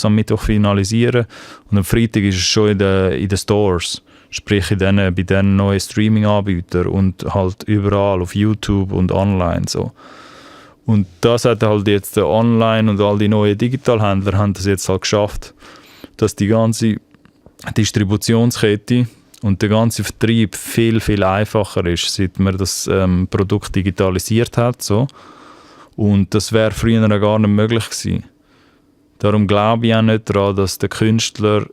Speaker 1: am Mittwoch finalisieren und am Freitag ist es schon in den Stores, sprich bei den neuen Streaming-Anbietern und halt überall auf YouTube und online. So. Und das hat halt jetzt der Online und all die neuen Digitalhändler haben das jetzt halt geschafft, dass die ganze Distributionskette und der ganze Vertrieb viel, viel einfacher ist, seit man das Produkt digitalisiert hat. So. Und das wäre früher gar nicht möglich gewesen. Darum glaube ich auch nicht daran, dass der Künstler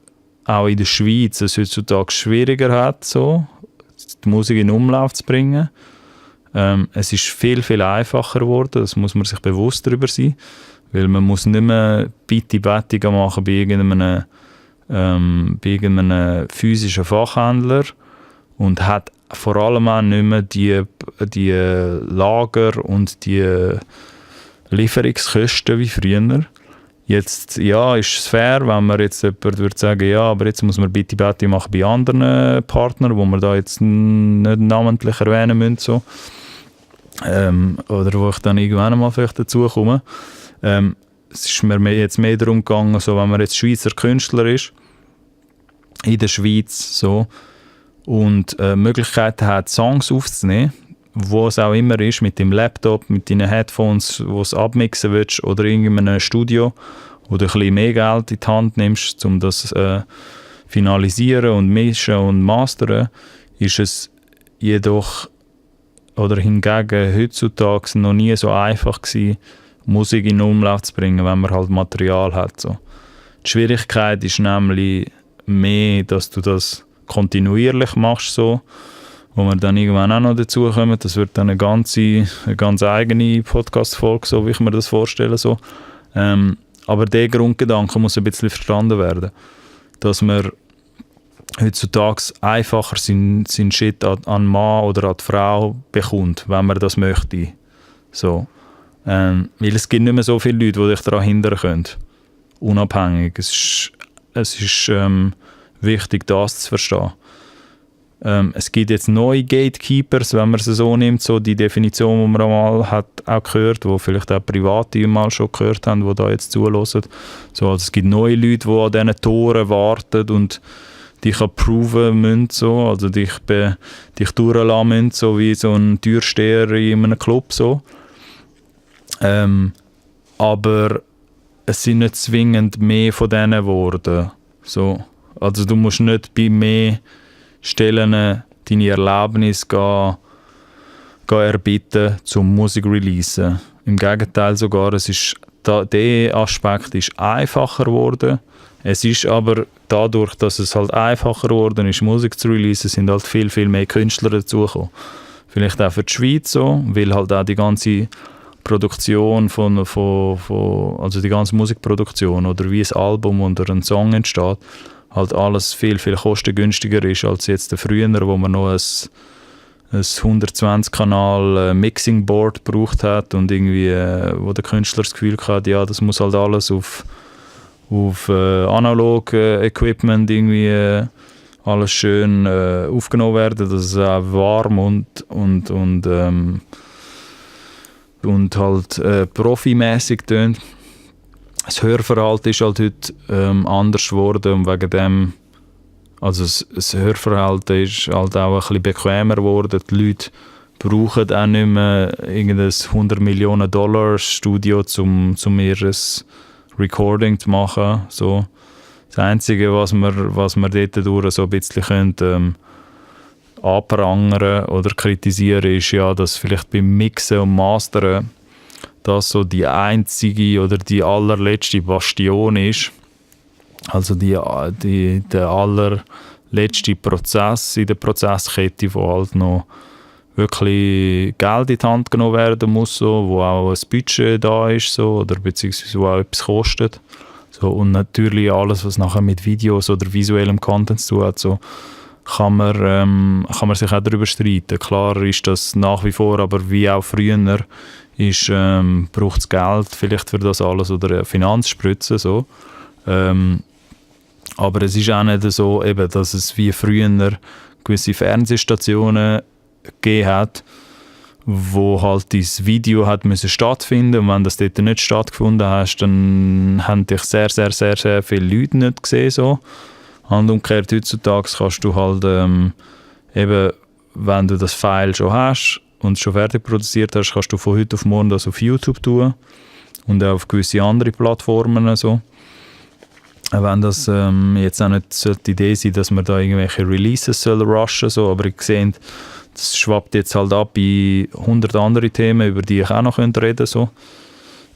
Speaker 1: auch in der Schweiz es heutzutage schwieriger hat, so, die Musik in Umlauf zu bringen. Es ist viel, viel einfacher geworden, das muss man sich bewusst darüber sein, weil man muss nicht mehr Bitte-Bettigen machen bei irgendeinem physischen Fachhändler und hat vor allem auch nicht mehr die Lager und die Lieferungskosten wie früher. Jetzt ja, ist es fair, wenn man jetzt jemand würde sagen, ja, aber jetzt muss man Bitte-Bettigen machen bei anderen Partnern, wo man da jetzt nicht namentlich erwähnen müssen. So. Oder wo ich dann irgendwann mal vielleicht dazu komme. Es ist mir jetzt mehr darum gegangen, so, wenn man jetzt Schweizer Künstler ist, in der Schweiz, so, und Möglichkeiten hat, Songs aufzunehmen, wo es auch immer ist, mit dem Laptop, mit deinen Headphones, wo es abmixen willst, oder in einem Studio, wo du ein bisschen mehr Geld in die Hand nimmst, um das finalisieren und mischen und mastern, ist es jedoch oder hingegen heutzutage noch nie so einfach gewesen, Musik in Umlauf zu bringen, wenn man halt Material hat. So. Die Schwierigkeit ist nämlich mehr, dass du das kontinuierlich machst, so, wo wir dann irgendwann auch noch dazu kommen. Das wird dann eine ganz eigene Podcast-Folge, so wie ich mir das vorstelle. So. Aber der Grundgedanke muss ein bisschen verstanden werden, dass man heutzutage einfacher seinen Shit an den Mann oder an die Frau bekommt, wenn man das möchte. So. Weil es gibt nicht mehr so viele Leute, die dich daran hindern können. Unabhängig. Es ist wichtig, das zu verstehen. Es gibt jetzt neue Gatekeepers, wenn man es so nimmt, so die Definition, die man mal hat auch gehört, wo vielleicht auch Private mal schon gehört haben, die da jetzt zuhören. So, also es gibt neue Leute, die an diesen Toren warten und dich approven müssen, so, also dich durchlassen müssen, so wie so ein Türsteher in einem Club. So. Aber es sind nicht zwingend mehr von denen geworden. So. Also du musst nicht bei mehr Stellen deine Erlaubnis gehen erbitten, zum Musik releasen. Im Gegenteil sogar, der Aspekt ist einfacher geworden. Es ist aber dadurch, dass es halt einfacher geworden ist, Musik zu releasen, sind halt viel, viel mehr Künstler dazugekommen. Vielleicht auch für die Schweiz so, weil halt auch die ganze Produktion also die ganze Musikproduktion oder wie ein Album oder ein Song entsteht, halt alles viel, viel kostengünstiger ist als jetzt früher, wo man noch ein 120-Kanal Mixing Board gebraucht hat und irgendwie, wo der Künstler das Gefühl hatte, ja, das muss halt alles auf Analog-Equipment irgendwie alles schön aufgenommen werden, dass es auch warm und halt profimäßig tönt. Das Hörverhalten ist halt heute anders geworden und wegen dem, also das Hörverhalten ist halt auch ein bisschen bequemer geworden. Die Leute brauchen auch nicht mehr irgendein $100 Millionen Studio, um ihr Recording zu machen. So. Das Einzige, was wir dort durch so ein bisschen anprangern oder kritisieren, ist ja, dass vielleicht beim Mixen und Mastern das so die einzige oder die allerletzte Bastion ist. Also der allerletzte Prozess in der Prozesskette, wo halt noch wirklich Geld in die Hand genommen werden muss, so, wo auch ein Budget da ist, so, oder beziehungsweise wo auch etwas kostet. So, und natürlich alles, was nachher mit Videos oder visuellem Content zu tun hat, so, kann man sich auch darüber streiten. Klar ist das nach wie vor, aber wie auch früher braucht es Geld vielleicht für das alles oder Finanzspritzen. So. Aber es ist auch nicht so, eben, dass es wie früher gewisse Fernsehstationen gegeben hat, wo halt dieses Video hat müssen stattfinden, und wenn das dort nicht stattgefunden hast, dann haben dich sehr, sehr, sehr, sehr viele Leute nicht gesehen. So. Und umgekehrt heutzutage kannst du halt eben, wenn du das File schon hast und schon fertig produziert hast, kannst du von heute auf morgen das auf YouTube tun und auch auf gewisse andere Plattformen. So. Wenn das jetzt auch nicht die Idee sein, dass man da irgendwelche Releases rushen soll, aber ich sehe, das schwappt jetzt halt ab in 100 andere Themen, über die ich auch noch reden könnte. So.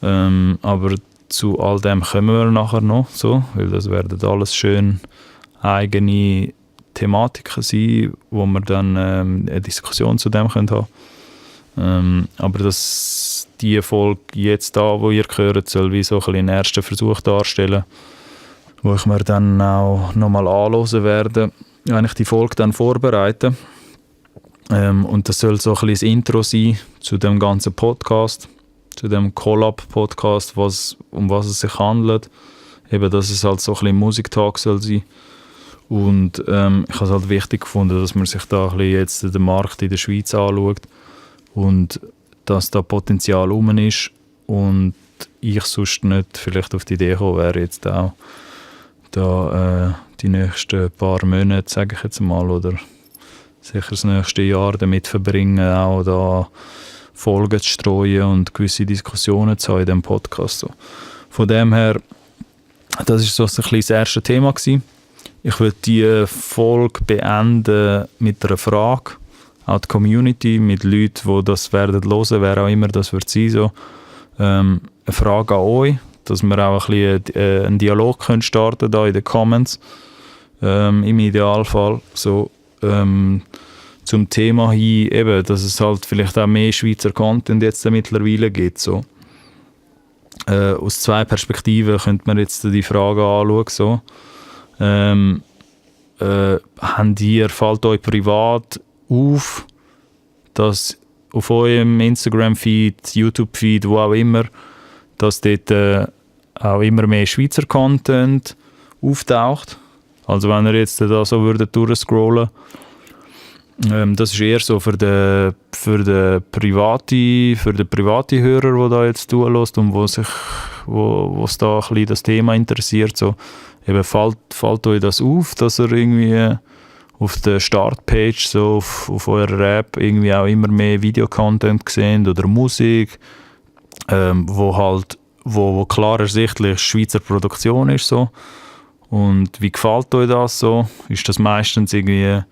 Speaker 1: Aber zu all dem kommen wir nachher noch, so, weil das werden alles schön eigene Thematiken sein, wo wir dann eine Diskussion zu dem haben können. Aber die Folge jetzt da, wo ihr hört, soll wie so einen ersten Versuch darstellen, wo ich mir dann auch nochmal anhören werde, wenn ich die Folge dann vorbereite. Und das soll so ein bisschen das Intro sein zu dem ganzen Podcast, zu dem Collab-Podcast, um was es sich handelt. Eben, dass es halt so ein bisschen Musiktalk soll sein. Und ich habe es halt wichtig gefunden, dass man sich da ein bisschen jetzt den Markt in der Schweiz anschaut und dass da Potenzial rum ist und ich sonst nicht vielleicht auf die Idee gekommen wäre, jetzt auch da die nächsten paar Monate, sage ich jetzt mal, oder sicher das nächste Jahr damit verbringen, auch da Folgen zu streuen und gewisse Diskussionen zu haben in diesem Podcast. So. Von dem her, das war so ein bisschen das erste Thema gewesen. Ich würde die Folge beenden mit einer Frage an die Community, mit Leuten, die das werden hören, wer auch immer das wird sein. So. Eine Frage an euch, dass wir auch ein bisschen einen Dialog können starten da in den Comments, im Idealfall. So, zum Thema hin, eben, dass es halt vielleicht auch mehr Schweizer Content jetzt mittlerweile gibt. So. Aus 2 Perspektiven könnte man jetzt die Frage anschauen. So. Fällt euch privat auf, dass auf eurem Instagram-Feed, YouTube-Feed, wo auch immer, dass dort auch immer mehr Schweizer Content auftaucht? Also wenn ihr jetzt da so würdet durchscrollen, das ist eher so für den private Hörer, der da jetzt zuhört und wo es da ein bisschen das Thema interessiert. So, eben fällt euch das auf, dass ihr irgendwie auf der Startpage, so auf eurer App, irgendwie auch immer mehr Videocontent seht oder Musik, wo klar ersichtlich Schweizer Produktion ist. So. Und wie gefällt euch das so? Ist das meistens irgendwie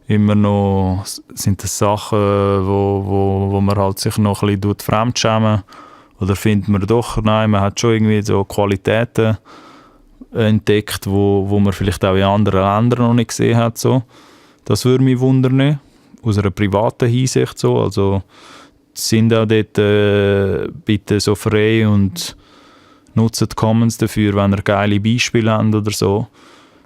Speaker 1: immer noch, sind das Sachen, wo man halt sich noch ein bisschen fremdschämen? Oder findet man doch, nein, man hat schon irgendwie so Qualitäten entdeckt, wo man vielleicht auch in anderen Ländern noch nicht gesehen hat. So. Das würde mich wundern, aus einer privaten Hinsicht. So. Also sind auch dort bitte so frei und nutzt die Comments dafür, wenn ihr geile Beispiele habt oder so.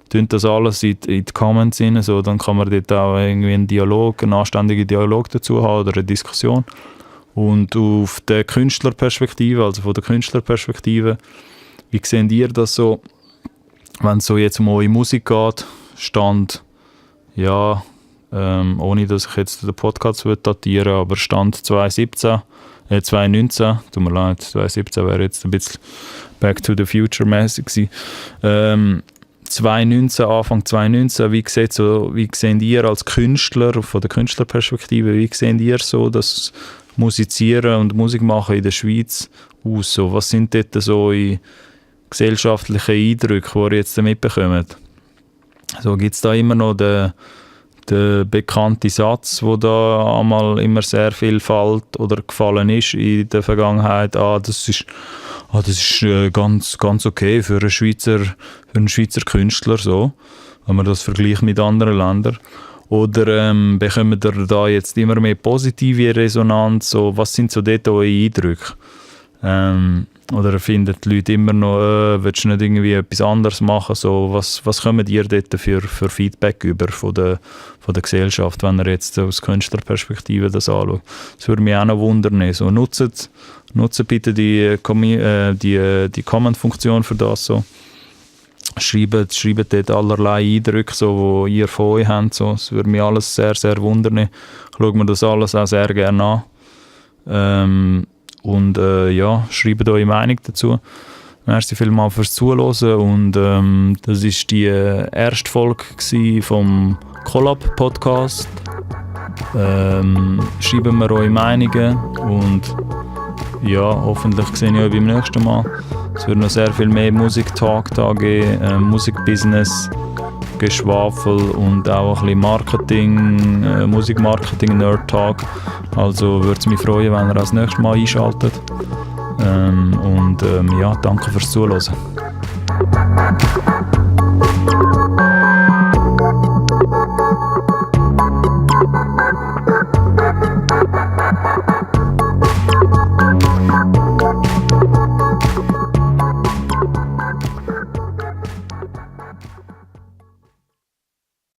Speaker 1: Tönt das alles in die Comments rein, so, dann kann man dort auch irgendwie einen anständigen Dialog dazu haben oder eine Diskussion. Und auf der Künstlerperspektive, also von der Künstlerperspektive, wie seht ihr das so, wenn es so jetzt um eure Musik geht, Stand, ja, ohne dass ich jetzt den Podcast datieren will, aber Stand 2019, tut mir leid, 2017 wäre jetzt ein bisschen Back to the Future mäßig gewesen. 2019, Anfang 2019, wie seht ihr als Künstler, von der Künstlerperspektive, wie seht ihr so das Musizieren und Musik machen in der Schweiz aus? So, was sind dort so gesellschaftliche Eindrücke, die ihr jetzt mitbekommt? So, gibt es da immer noch den bekannte Satz, wo da einmal immer sehr viel fällt oder gefallen ist in der Vergangenheit, das ist ganz okay für einen Schweizer Künstler, so, wenn man das vergleicht mit anderen Ländern. Oder bekommen ihr da jetzt immer mehr positive Resonanz? So, was sind so dort eure Eindrücke? Oder finden die Leute immer noch, willst du nicht irgendwie etwas anderes machen? So, was kommt ihr dort für Feedback über von der Gesellschaft, wenn ihr jetzt aus Künstlerperspektive das anschaut? Das würde mich auch noch wundern. So, nutzt bitte die Comment-Funktion für das. So. Schreibt dort allerlei Eindrücke, so, die ihr von euch habt. So. Das würde mich alles sehr, sehr wundern. Ich schaue mir das alles auch sehr gerne an. Und schreibt eure Meinung dazu. Merci vielmals fürs Zuhören. Und das war die erste Folge vom Collab-Podcast. Schreibt mir eure Meinungen und ja, hoffentlich sehe ich euch beim nächsten Mal. Es wird noch sehr viel mehr Musik-Talk da geben, Musikbusiness, Geschwafel und auch ein bisschen Marketing, Musikmarketing-Nerd-Talk. Also würde es mich freuen, wenn ihr das nächste Mal einschaltet. Danke fürs Zuhören.